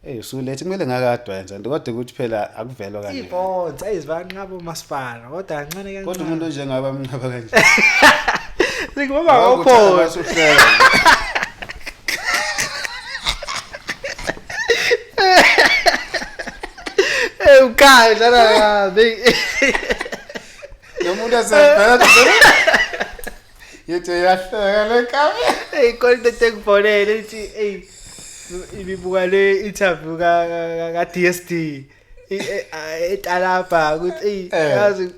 Eh, usulethe kumele ngakadwa yenza nto, kodwa ukuthi phela akuvelwa kanje. Ibonds ayizibanqaba umasipala, kodwa kancane kancane. Kodwa umuntu onjengaba amnqaba kanje. Singibamba ngophondo. Basuhleka. Eh, ukhaya dlala kabi. Lo muntu asebheka. Yithi yahleka le kabi. Hey, khona into engibonele ithi, hey, ibibuka le interview ka DSD etalabha ukuthi hey, yazi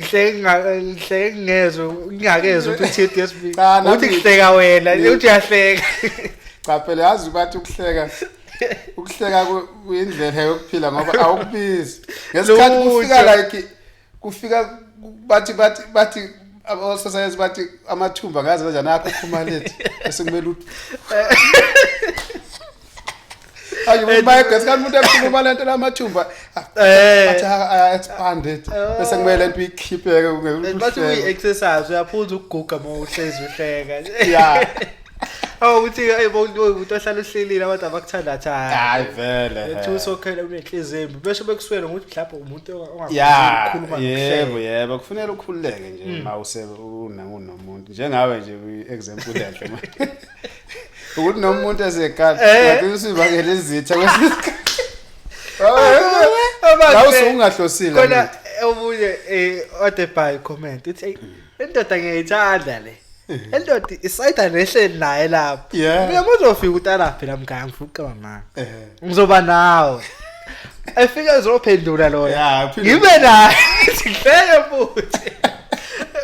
ngihleke ngihleke ngingezwe, ngingakezwe ukuthi uthi DSD Cha, nami uthi kuhleka wena, uthi uyahleka. Cha phela, yazi bathi ukuhleka, ukuhleka kuyindlela yokuphila ngoba awukubizi. Ngesikhathi kufika Lutho. like kufika bathi ososayensi bathi amathumba ngazi kanjani akho phuma lethi bese kumele uthi ayi umuntu ngesikhathi umuntu ekhuluma lento lamathumba athi expanded bese kumele lento uyikhiphe. Bathi kuyi-exercise, uyaphuza ukuguga uma uhlezi uhleka. Oh, ukuthi hey, umuntu ohlala uhlelile, abantu abakuthanda thanda. Hayi vele. Ethi usokhela unenhliziyo embi, besho bekuswele ngokuthi mhlawumbe umuntu ongakwazi ukukhuluma yebo nokuhleka. Yebo, kufanele ukhululeke nje uma use unomuntu njengawe nje, example enhle manje ukuthi nomuntu esekhaya ngagcina usibangela izitha kwesinye isikhathi la usuke ungahlosile. Khona omunye ode by comment ithi, "Hey, le ndoda ngiyayithanda le. Le ndoda isayida nehleli naye lapho." Mina muzofika utalaphi la mkhaya, ngifuna ukucaba manga. Ngizoba nawe. Efika ezophendula loyo. Yeah, uphinde- Ngibe naye. Sihleke futhi.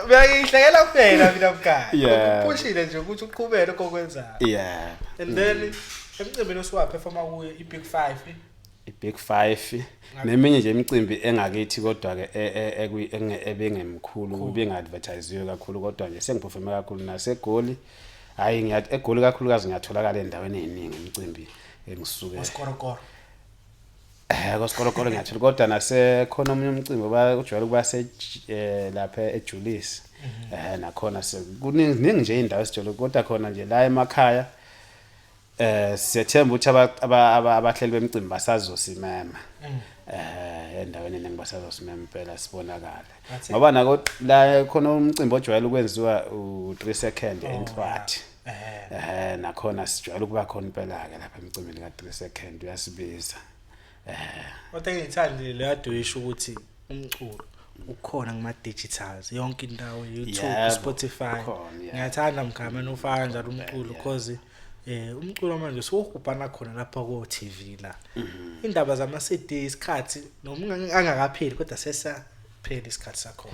Mina ngihlekela kuphela mina mkhaya. Kuphushile nje ukuthi uqhubeke lokho okwenzayo. And then emcimbini osuwaperforma kuyo, i-Big 5. I-Big Five neminye nje imicimbi engakithi, kodwa-ke ebengemkhulu, ibinga-advertisiwe kakhulu, kodwa nje sengiperforme kakhulu naseGoli. Hhayi, eGoli kakhulukazi ngiyatholakala ey'ndaweni ey'ningi, imicimbi engisuke Osikorokoro. Kosikorokoro ngiyathola, kodwa nasekhona omunye umcimbi ujwayele ukuba se lapha eJulius, nakhona kuningi ningi nje indawo esijwayele, kodwa khona nje la emakhaya siyethemba ukuthi abahleli bemicimbi basazosimema endaweni eningi, basazosimema impela sibonakale. That's it. Ngoba nako la khona umcimbi ojwayele ukwenziwa u3 second enhlwathi, nakhona sijwayele ukuba khona impela ke lapha emcimbini ka3 second, uyasibiza. Kodwa engiyithandile le kade uyisho ukuthi umculo ukhona kuma digitals yonke indawo, YouTube, Yebo, Spotify. ukhona, yeah. Ngiyathanda mgama nofaka njalo umculo, because umculo manje sowuhubhana khona lapha ko TV la. Indaba zama CD isikhathi noma angakapheli, kodwa sesa Phela isikhathi sakho.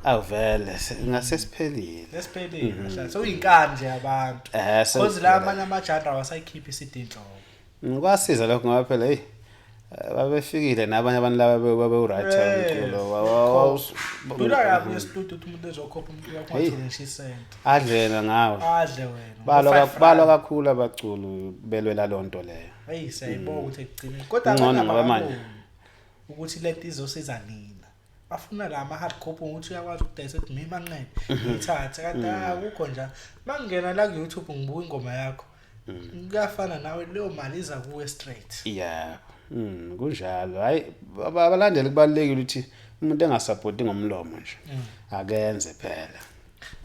Awuvele ngase siphelile. Lesiphelile kahle. Sewuyinkani nje abantu. Cause la amanye amajandra awasayikhiphi iCD inhlobo. Kwasiza lokho ngoba phela hey babefikile nabanye abantu laba babe right umculo. Dula kabi estudio ukuthi umuntu ezokhopha umculo wakho ungatholi ngisho isenti. Adle yena ngawe. Adle wena. Balwa kakhulu abaculi belwela lonto leyo. Hey siyayibonga ukuthi ekugcineni kodwa ngcono ngoba manje ukuthi lento izosiza nina. Bafuna la ama hard copy ukuthi uyakwazi ukudayisa ukuthi mina manqele ngithathe kanti akukho njalo. Mangingena la ku YouTube ngibuka ingoma yakho. Kuyafana nawe leyo mali iza kuwe straight. Yeah. Kunjalo. Hayi abalandeli kubalekile ukuthi umuntu engasupporti ngomlomo nje. Akenze phela.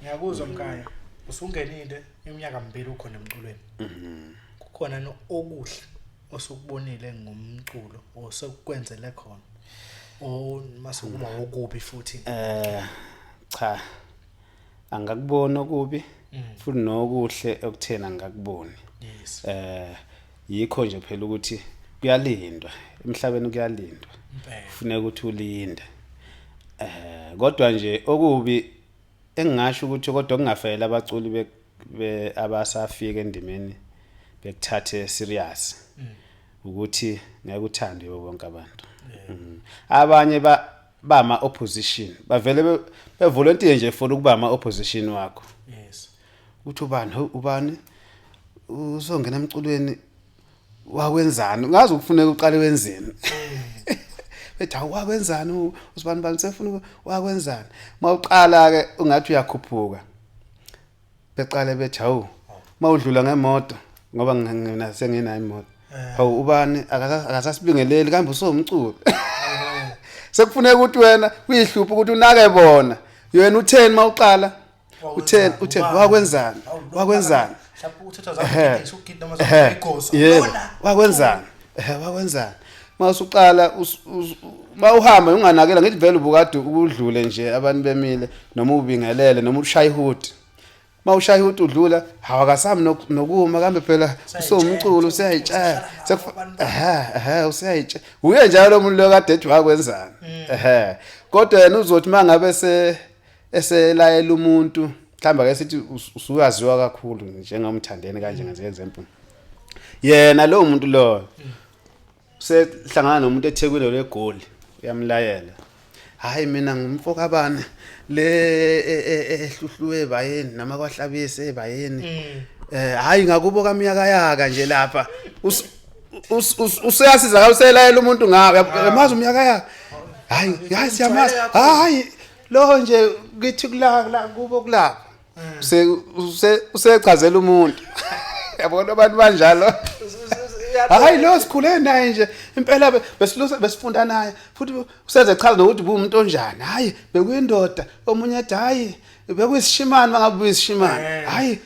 Ngiyakuzwa mkhaya. Usungenile iminyaka mibili ukhona emculweni. Kukhona okuhle osukubonile ngomculo osekukwenzele khona. O mase kuba okubi futhi. Cha. Angakubona okubi futhi nokuhle okuthena angakuboni. Yes. Yikho nje phela ukuthi kuyalindwa emhlabeni, kuyalindwa. Kufuneka ukuthi ulinde. Kodwa nje okubi engingasho ukuthi kodwa kungafela abaculi abasafika endimeni bekuthathe serious ukuthi ngeke uthandwe bonke abantu. Abanye bama opposition bavele bevolunteer nje for ukuba ama opposition wakho. Yes. Uthi ubani ubani uzongena emculweni wakwenzani, ungazi ukufuneka uqale wenzeni. Bethi awakwenzani usibani bani sefuna wakwenzani. Mawuqala ke ungathi uyakhuphuka beqale bethi hawu mawudlula ngemoto ngoba ngina senginayo imoto, hawu ubani akasasibingeleli kambe usomculo. Sekufuneka ukuthi wena kuyihlupha ukuthi unake bona. Yena utheni mawuqala utheni wakwenzani wakwenzani wakwenzani wakwenzani. Mawusuqala mawuhamba unganakela ngithi vele ubukade ukudlule nje abantu bemile noma ubingelele noma ushaya ihudi. Mawushaya ihudi udlula hawu akasami nokuma kambe phela usomculo useyayitshela. Useyayitshela. Uye njalo umuntu lo kade ethi wakwenzani. Kodwa yena uzothi mangabe eselayela umuntu mhlamba ke sithi usuyaziwa kakhulu njengomthandeni kanje ngenze example. Yena lo muntu lo usehlangana nomuntu eThekwini leGoli uyamlayela. Hayi mina ngumfo kabani le ehluhluwe ebayeni nama kwahlabise ebayeni. Hayi ngakubo kamiyaka yaka nje lapha. Useyasiza ka uselayela umuntu ngawe yamazi umyaka yaka. Hayi hayi siyamazi. Hayi lo nje kithi kula kubo kulapha. Usechazela umuntu. Yabona abantu banjalo. Hayi lo sikhule naye nje impela besilusa besifunda naye futhi useze chaza nokuthi umuntu onjani. Hayi bekuyindoda omunye ethi hayi bekuyisishimane mangabe uyisishimane. Hayi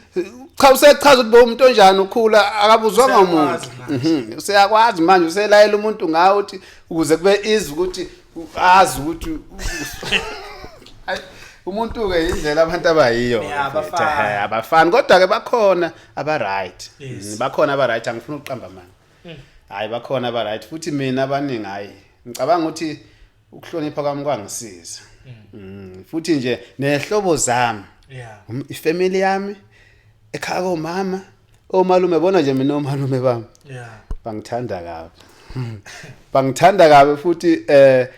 cha usechaza ukuthi umuntu onjani ukhula akabuzwanga umuntu. Useyakwazi manje uselayela umuntu ngawe ukuthi ukuze kube easy ukuthi azi ukuthi umuntu ke indlela abantu abayiyo abafani kodwa ke bakhona aba right. Bakhona aba right angifuni ukuqamba manje. Hayi bakhona aba right futhi mina abaningi hayi ngicabanga ukuthi ukuhlonipha kwami kwangisiza. Futhi nje nehlobo zami. Ifamily yami ekhaya komama omalume bona nje mina omalume bami. Bangithanda kabi. Bangithanda kabi futhi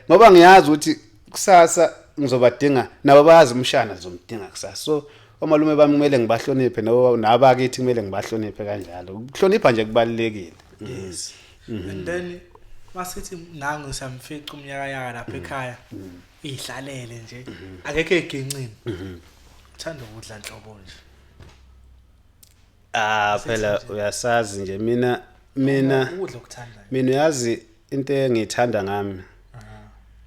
ngoba ngiyazi ukuthi kusasa ngizobadinga nabo bayazi umshana ngizomdinga kusasa. So omalume bami kumele ngibahloniphe nabo nabakithi kumele ngibahloniphe kanjalo. Ukuhlonipha nje kubalekile. Yes. And then masithi nangu siyamfica umnyaka yaka lapha ekhaya ihlalele nje akekho egencini. Uthanda ukudla nhlobo nje. Phela uyasazi nje mina ukudla okuthandayo. Mina uyazi into engiyithanda ngami.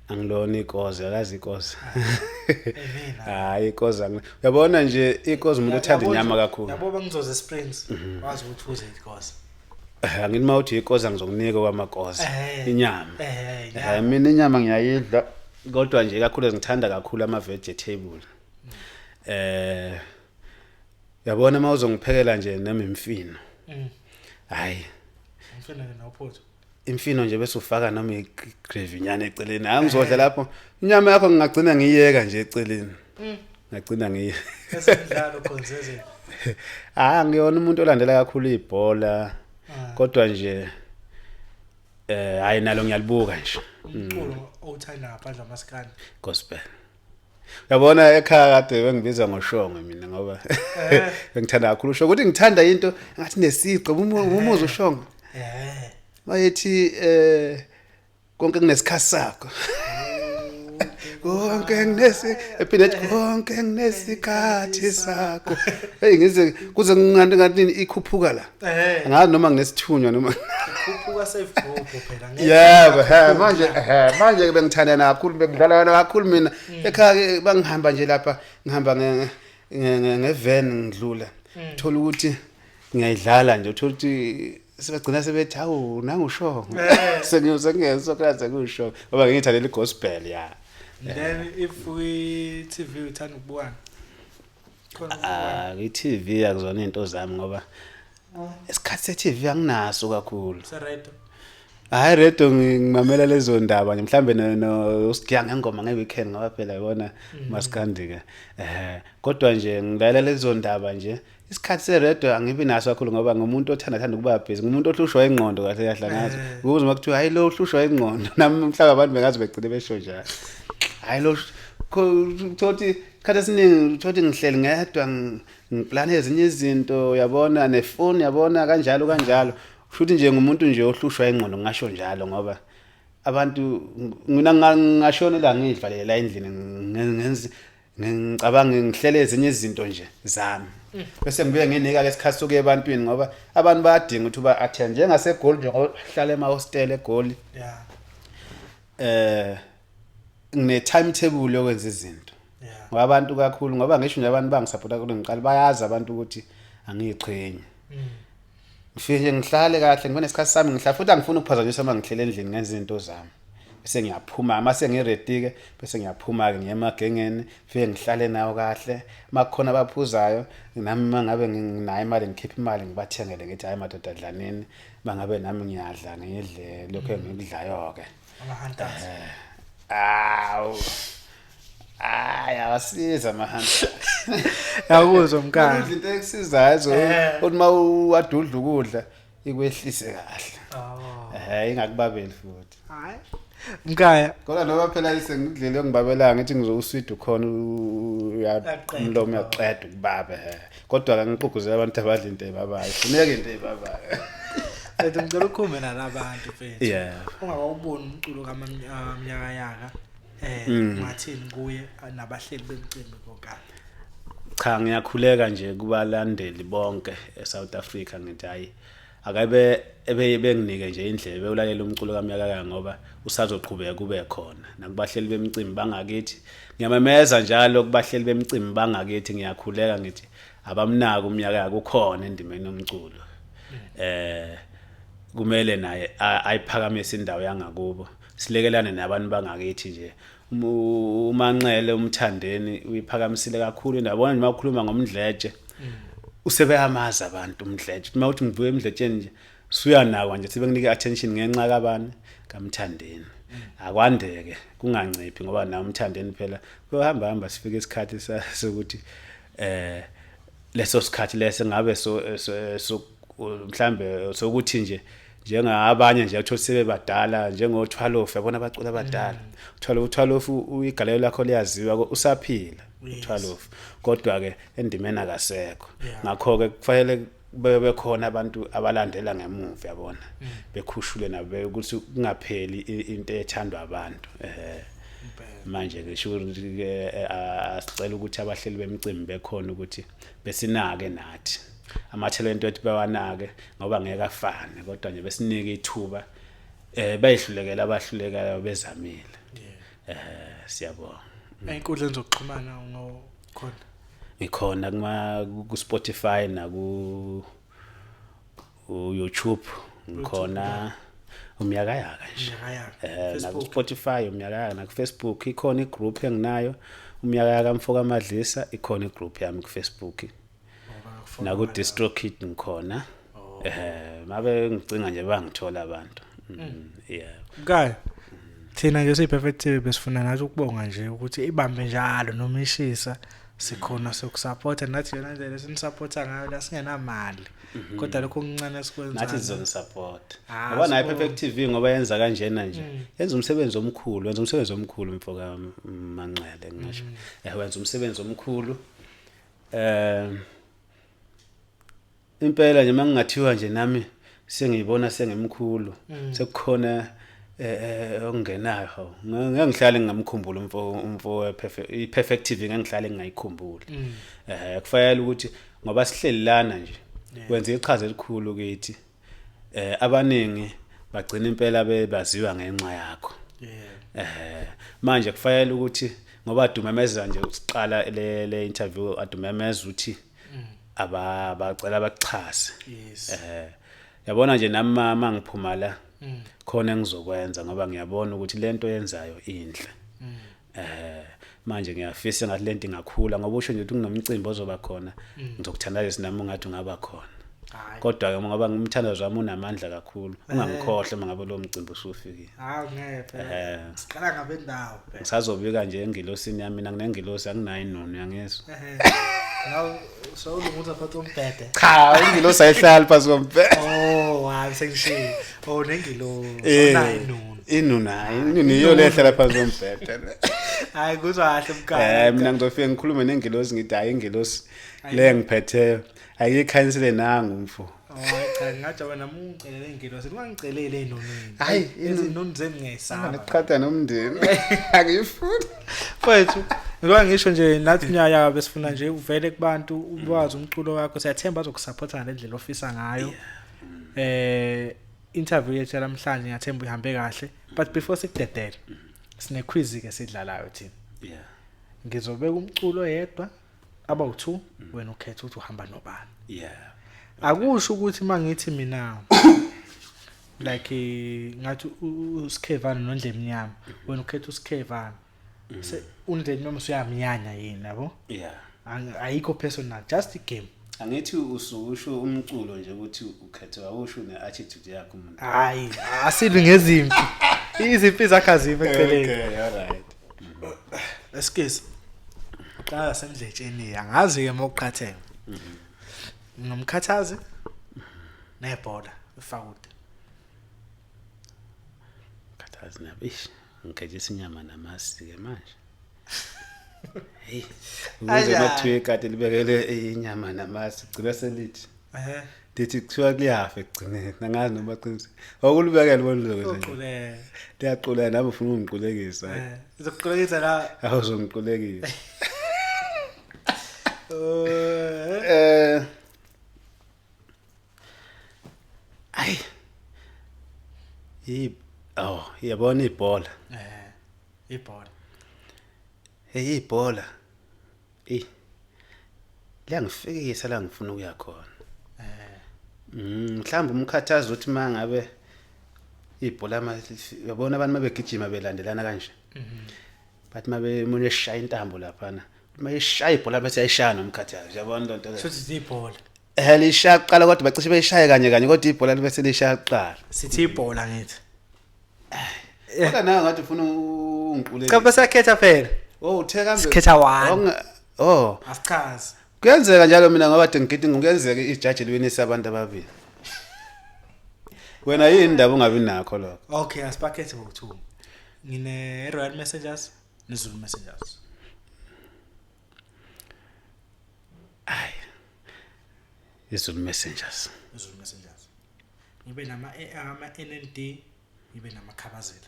Angilona ikoza, uyazi ikoza. Hayi ikoza. Uyabona nje ikoza umuntu othanda inyama kakhulu. Yabo bangizoze Springs wazi ukuthi uze ikoza. Angithi mawuthi ikoza ngizokunika kwamakoza inyama. Mina inyama ngiyayidla kodwa nje kakhulu ngithanda kakhulu ama vegetable. Yabona mawuzongiphekela nje noma imfino. Hayi. Imfino ke nophuthu. Imfino nje bese ufaka noma i-gravy nyana eceleni. Hayi, ngizodla lapho. Inyama yakho ngingagcina ngiyeka nje eceleni. Ngagcina ngiye. Ezemidlalo khonzeze. Hayi, angiyona umuntu olandela kakhulu ibhola. Kodwa nje hayi, nalo ngiyalibuka nje. Umculo owuthanda ngaphandle kwamaskandi? Gospel. Uyabona, ekhaya kade bengibiza ngoshongwe mina ngoba bengithanda kakhulu usho ukuthi ngithanda into ngathi nesiqe umuzi ushongwe. Mayethi konke kunesikhathi sakho. Konke kunesi ephinde ethi konke kunesikhathi sakho. Hey, ngize kuze ngingathi ngathi ikhuphuka la. Angazi noma nginesithunywa noma Khuphuka safe group phela ngeke. Yebo, he, manje bengithanda kakhulu, bengidlala yona kakhulu mina. Ekhaya ke bangihamba nje lapha, ngihamba nge-van ngidlula. Thola ukuthi ngiyayidlala nje, uthola ukuthi sebagcina sebethi, "Hawu, nangushongo." Sengiyosengeso class sekusho ngoba ngiyithandela i-gospel, ya. Then if we TV uthanda ukubukana? Khona ukubukana? Ah, i-TV akuzona into zami ngoba isikhathi se-TV anginaso kakhulu. Se-radio. Hayi, radio ngimamela lezo ndaba nje mhlambe no usigiya ngengoma nge-weekend ngoba phela yibona maskandi ke. Kodwa nje ngilalela lezo ndaba nje. Isikhathi se-radio angibi naso kakhulu ngoba ngumuntu othanda thanda ukuba busy, ngumuntu ohlushwa ingqondo kahle kahle ngazo. Ukuze uma kuthiwa hayi, lo uhlushwa ingqondo, nami mhlawumbe abantu bengazi begcine besho njalo. Hayi, lo thothi isikhathi esiningi thothi ngihleli ngedwa, ngiplana ezinye izinto, uyabona, nefoni, yabona, kanjalo kanjalo. Futhi nje ngumuntu nje ohlushwa ingqondo, ngingasho njalo, ngoba abantu mina ngingashonela ngidlalele la endlini, ngenze ngicabanga, ngihlele ezinye izinto nje zami, bese ngibuye nginika ke isikhathi sokuya ebantwini ngoba abantu bayadinga ukuthi uba attend njengaseGoli nje ngoba hlala ema-hostel eGoli. Ngine timetable yokwenza izinto ngoba abantu kakhulu, ngoba ngisho nje abantu bangisupporta kakhulu, ngiqala bayazi abantu ukuthi angiyiqhenyi. Ngifike nje ngihlale kahle, ngibe nesikhathi sami, ngihlala futhi angifuni ukuphazanyiswa uma ngihlele endlini ngenza izinto zami, bese ngiyaphuma uma sengiready ke, bese ngiyaphuma ke ngiye emagengeni, fike ngihlale nawo kahle. Uma kukhona abaphuzayo nami, uma ngabe nginayo imali, ngikhiphe imali ngibathengele, ngithi, "Hayi madoda, dlanini." Uma ngabe nami ngiyadla, ngidle lokho engikudlayo-ke. Ama-hunters. Awu, hayi, awasiza ama-hunters. Yakuzwa, mkhaya. Udla into ekusizayo so uthi uma uwadudla ukudla ikwehlise kahle. Oh. Ingakubabeli futhi. Hayi. Mkhaya. Kodwa noma phela sengidlele ngibabela ngithi ngizowuswidi ukhona Uyaqeda umlomo uyaqeda ukubaba he. Kodwa ke ngigqugquzela abantu abadla into ebabayo. Funeka into ebabayo. Mfethu, ngicela ukhulume nalabantu, mfethu. Ungakawuboni umculo kaMyakayaka. Ungathini kuye nabahleli bemicimbi konkana? Cha, ngiyakhuleka nje kubalandeli bonke eSouth Africa, ngithi hayi, akabe ebe benginike nje indlebe bewulalela umculo kaMyakayaka ngoba usazoqhubeka kube khona. Nakubahleli bemicimbi bangakithi, ngiyamemeza njalo kubahleli bemicimbi bangakithi, ngiyakhuleka ngithi abamnaka uMyakayaka, ukhona endimeni yomculo. Kumele naye ayiphakamise indawo yangakubo, silekelane nabantu bangakithi nje. UManxele uMthandeni uyiphakamisile kakhulu indawo, yabona nje uma ukhuluma ngomdletshe usebeyamazi abantu umdletshe. Uma uthi ngivuke emdletsheni nje suyanakwa nje, sebenginike attention ngenxa kabani? KaMthandeni. Akwandeke, kunganciphi ngoba nawe uMthandeni phela kuyohamba hamba sifike isikhathi sokuthi leso sikhathi leso ngabe so mhlambe sokuthi nje njengabanye nje uthola sebebadala njengoThwalofu, yabona, abaculi abadala. uThwalofu uyigalelo lakho liyaziwa, usaphila uThwalofu, kodwa ke endimeni akasekho. Ngakho ke kufanele bebe bekhona abantu abalandela ngemuva, yabona, bekhushule nabo ukuthi kungapheli into ethandwa abantu. Manje ke sho ukuthi ke asicela ukuthi abahleli bemicimbi bekhona ukuthi besinake nathi amathalente ethu, bewanake ngoba ngeke afane, kodwa nje besinike ithuba bayihlulekela abahlulekayo bezamile. Siyabonga. Ey'nkundleni zokuxhumana ngokhona? Ngikhona kuma ku Spotify naku YouTube, ngikhona uMyakayaka nje. Umyakayaka. Naku Facebook. Spotify uMyakayaka, naku Facebook ikhona igroup enginayo, uMyakayaka mfoka Madlisa, ikhona igroup yami ku Facebook. Naku DistroKid ngikhona. Mabe ngicinga nje bangithola abantu. Yeah. Mkhaya, thina nje siyi-Perfect TV besifuna nathi ukubonga nje ukuthi ibambe njalo noma ishisa, sikhona sokusupporta nathi yona ndlela esinisupporta ngayo la singenamali, kodwa lokho okuncane esikwenzayo nathi sizonisupport. Ah, Ngoba nayo sibonge. Perfect TV, ngoba yenza kanjena nje, yenza umsebenzi omkhulu, wenza umsebenzi omkhulu mfoka Manqele, ngisho wenza umsebenzi omkhulu. Impela nje mangingathiwa nje nami sengiyibona sengimkhulu, sekukhona okungenayo, hawu, ngeke ngihlale ngingamkhumbula umfo we-Perfect, i-Perfect TV ngeke ngihlale ngingayikhumbuli. Kufanele ukuthi ngoba sihleli lana nje wenza iqhaza elikhulu kithi. Abaningi bagcina impela bebaziwa ngenxa yakho. Manje kufanele ukuthi ngoba adumemeza nje usiqala le interview, adumemeza ukuthi abacela bakuxhase. Yabona nje nami mangiphuma la khona engizokwenza, ngoba ngiyabona ukuthi lento yenzayo inhle. Manje ngiyafisa ngathi lento ingakhula, ngoba usho nje ukuthi kunomcimbi ozoba khona, ngizokuthandazisa nami ungathi ungaba khona. Hayi. Kodwa ke ngoba ngumthandazo wami unamandla kakhulu, ungangikhohle uma ngabe lo mcimbi usufikile. Hawu, ngeke phela. Siqala ngabendawo phela. Ngisazobika nje engilosini yami, mina nginengilosi, anginayo inunu, uyangizwa? Naw sewulunguza phansi kombhede. Cha, ingilosi ayihlali phansi kombhede. Oh, hayi, sengishiye. Oh, nengilosi. Unayo inunu. Inunu, hayi, inunu iyo le ehlala phansi kombhede. Hayi, kuzwa kahle mkhaya. Mina ngizofika ngikhulume nengilosi ngithi hayi, ingilosi le ngiphetheyo ayikhanyisele nangu umfo. Oh, hayi cha, ngathi wena mungicelele ingilosi, ungangicelele inunini. Hayi, Izinunu zenu ngiyayisaba. Ngiqhatha nomndeni. Angifuni. Mfethu, ngoba ngisho nje nathi unyaka besifuna nje uvele kubantu ubazi umculo wakho, siyathemba azokusupporta ngale ndlela ofisa ngayo. Interview yethu namhlanje ngiyathemba ihambe kahle, but before sikudedele sine quiz ke sidlalayo thina. Ngizobeka umculo yedwa abawu2, wena ukhetha ukuthi uhamba nobani. Akusho ukuthi mangithi mina like ngathi uSkhevana noNdlemnyama, wena ukhetha uSkhevana, se uNdlemnyama usuyamnyanya yini, yabo? Ayikho personal, just igame. Angithi usukusho umculo nje ukuthi ukhethe, awusho ne-attitude yakho umuntu. Hayi, asilwi ngezimpi, izimpi zakhe azikho eceleni. Okay, all right. Excuse, qala semdletsheni, angazi ke mawuqhatheka nomkhathazi nebhola ifakude. Khathazi nabo. Ish, ngigejisa inyama namasi ke manje. Hey, ukuze Kanjani? makuthiwa ikati libekele inyama namasi, gcina selithi ndithi kuthiwa kuyafa ekugcineni, angazi noma qinise. Awukulibekela bona uzokwenza nje. Uquleka. Liyaquleka, nami ufuna ungiqulekisa. Izokuqulekisa la. Awuzongiqulekisa. Ay. Yi oh, yabona ibhola. Ibhola. Hey, ibhola. Eh. Liyangifikisa la ngifuna ukuya khona. Mhlawumbe umkhathazo uthi mangabe ibhola, yabona abantu mabegijima belandelana kanje. Bathi mabe umuntu eshaya intambo laphana. Mayishaya ibhola bese ayishaya nomkhathazo. Yabona lonto le. Futhi ibhola. Lishaya kuqala, kodwa bacishe beyishaye kanye kanye, kodwa ibhola libe selishaya kuqala. Sithi ibhola ngithi. Kodwa nawe ngathi ufuna ungiqulekise. Cha, bese yakhetha phela. Oh, uthe kambe Sikhetha one. Oh, Asichazi. kuyenzeka njalo mina ngoba kade ngigidi, kuyenzeka ijaji liwinise abantu ababili. Wena yini indaba ungabi nakho lokho? Okay, asibakhethe ngo2. Ngine Royal Messengers neZulu Messengers. Ay. IZulu Messengers. IZulu Messengers. Ngibe nama NND, ngibe namakhabazela.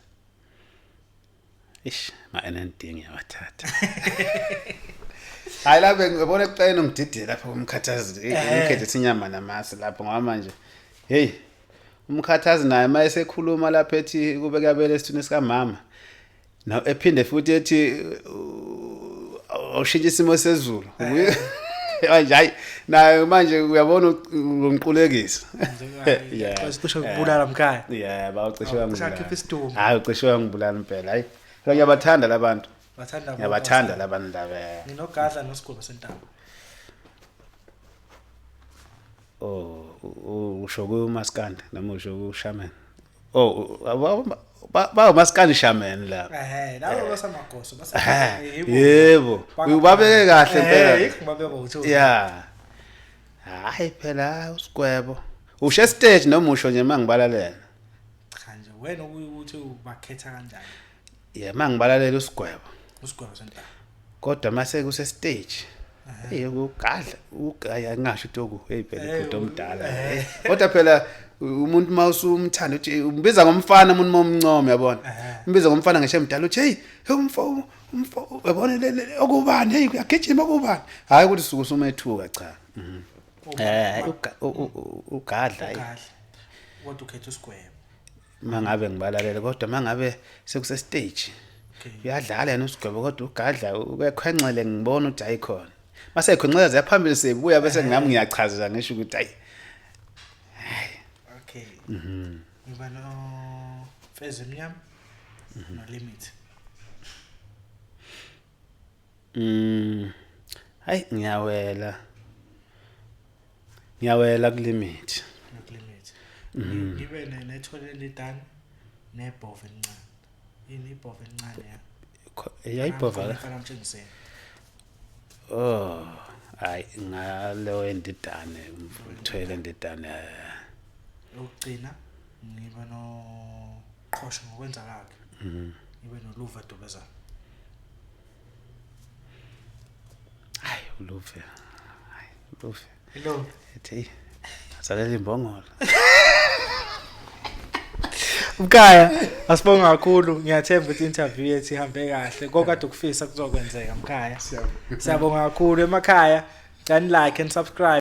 Ish, ma NND ngiyawathatha. Hayi, lapho ngibona ekuqaleni ungididile lapho kumkhathazi, ngikhethe inyama namasi lapho, ngoba manje hey, umkhathazi naye mayesekhuluma lapha ethi kube kuyabele esithuni sikamama. Na ephinde futhi ethi awushintsha isimo sezulu. Manje hayi, naye manje uyabona ungiqulekisa. Yeah. Cishe ukubulala mkhaya. Yeah, bawucishe Oh, wangibulala. cishe akhiphe isidumbu. Hayi, ucishe wangibulala impela. Hayi. Phela ngiyabathanda labantu. Bathanda bona. Ngiyabathanda labantu laba. Nginogadla nosigwebo sentaba. Oh, usho kumaskandi noma usho kushaman? Oh, bawumaskandi shaman la. Ehhe, labo basamagoso basa. Yebo, ubabeke kahle impela. Eh, yikho ngibabeka ngo-2. Yeah. Hayi phela usigwebo. Usho stage noma usho nje mangibalalela. Cha nje wena ukuthi ubakhetha kanjani. Yeah, mangibalalela usigwebo. Usigwebo sentaba. Kodwa mase kuse stage. Hey ugadla, ugaya ngisho ukuthi oku hey phela ubhuti omdala. Kodwa phela umuntu mawusumthanda uthi umbiza ngomfana umuntu momncoma yabona. Umbiza ngomfana ngisho emdala uthi hey umfo umfo yabona okubani hey uyagijima okubani. Hayi ukuthi suku usumethuka cha. Eh ugadla. Ugadla. Kodwa ukhetha usigwebo. Mangabe ngibalalela kodwa mangabe sekuse stage. Uyadlala yena usigwebo kodwa ugadla ukekhwenxele ngibona ukuthi ayikhona. Mase ekhwenxela ziyaphambili sebuya bese nami ngiyachaza ngisho ukuthi ayi. Okay. Ngiba no Mfezi Mnyama no Limit. Hayi ngiyawela. Ngiyawela kulimit. Nokulimit. Ngibe nethole elidane nebhova elincane. Yini ibhova elincane ya? Yayibhova la. Mfana mtshengiseni. Oh, hayi ngalo endidane, uthwele endidane. Ukugcina ngiba no Qhosha ngokwenza kakhe. Ngibe noLuva Dubezana. Hayi uluve. Hayi uluve. Hello. Ethi asalela imbongolo. Mkhaya, asibonga kakhulu. Ngiyathemba ukuthi interview yethu ihambe kahle. Kokade ukufisa kuzokwenzeka mkhaya. Siyabonga kakhulu emakhaya. Ngani like and subscribe.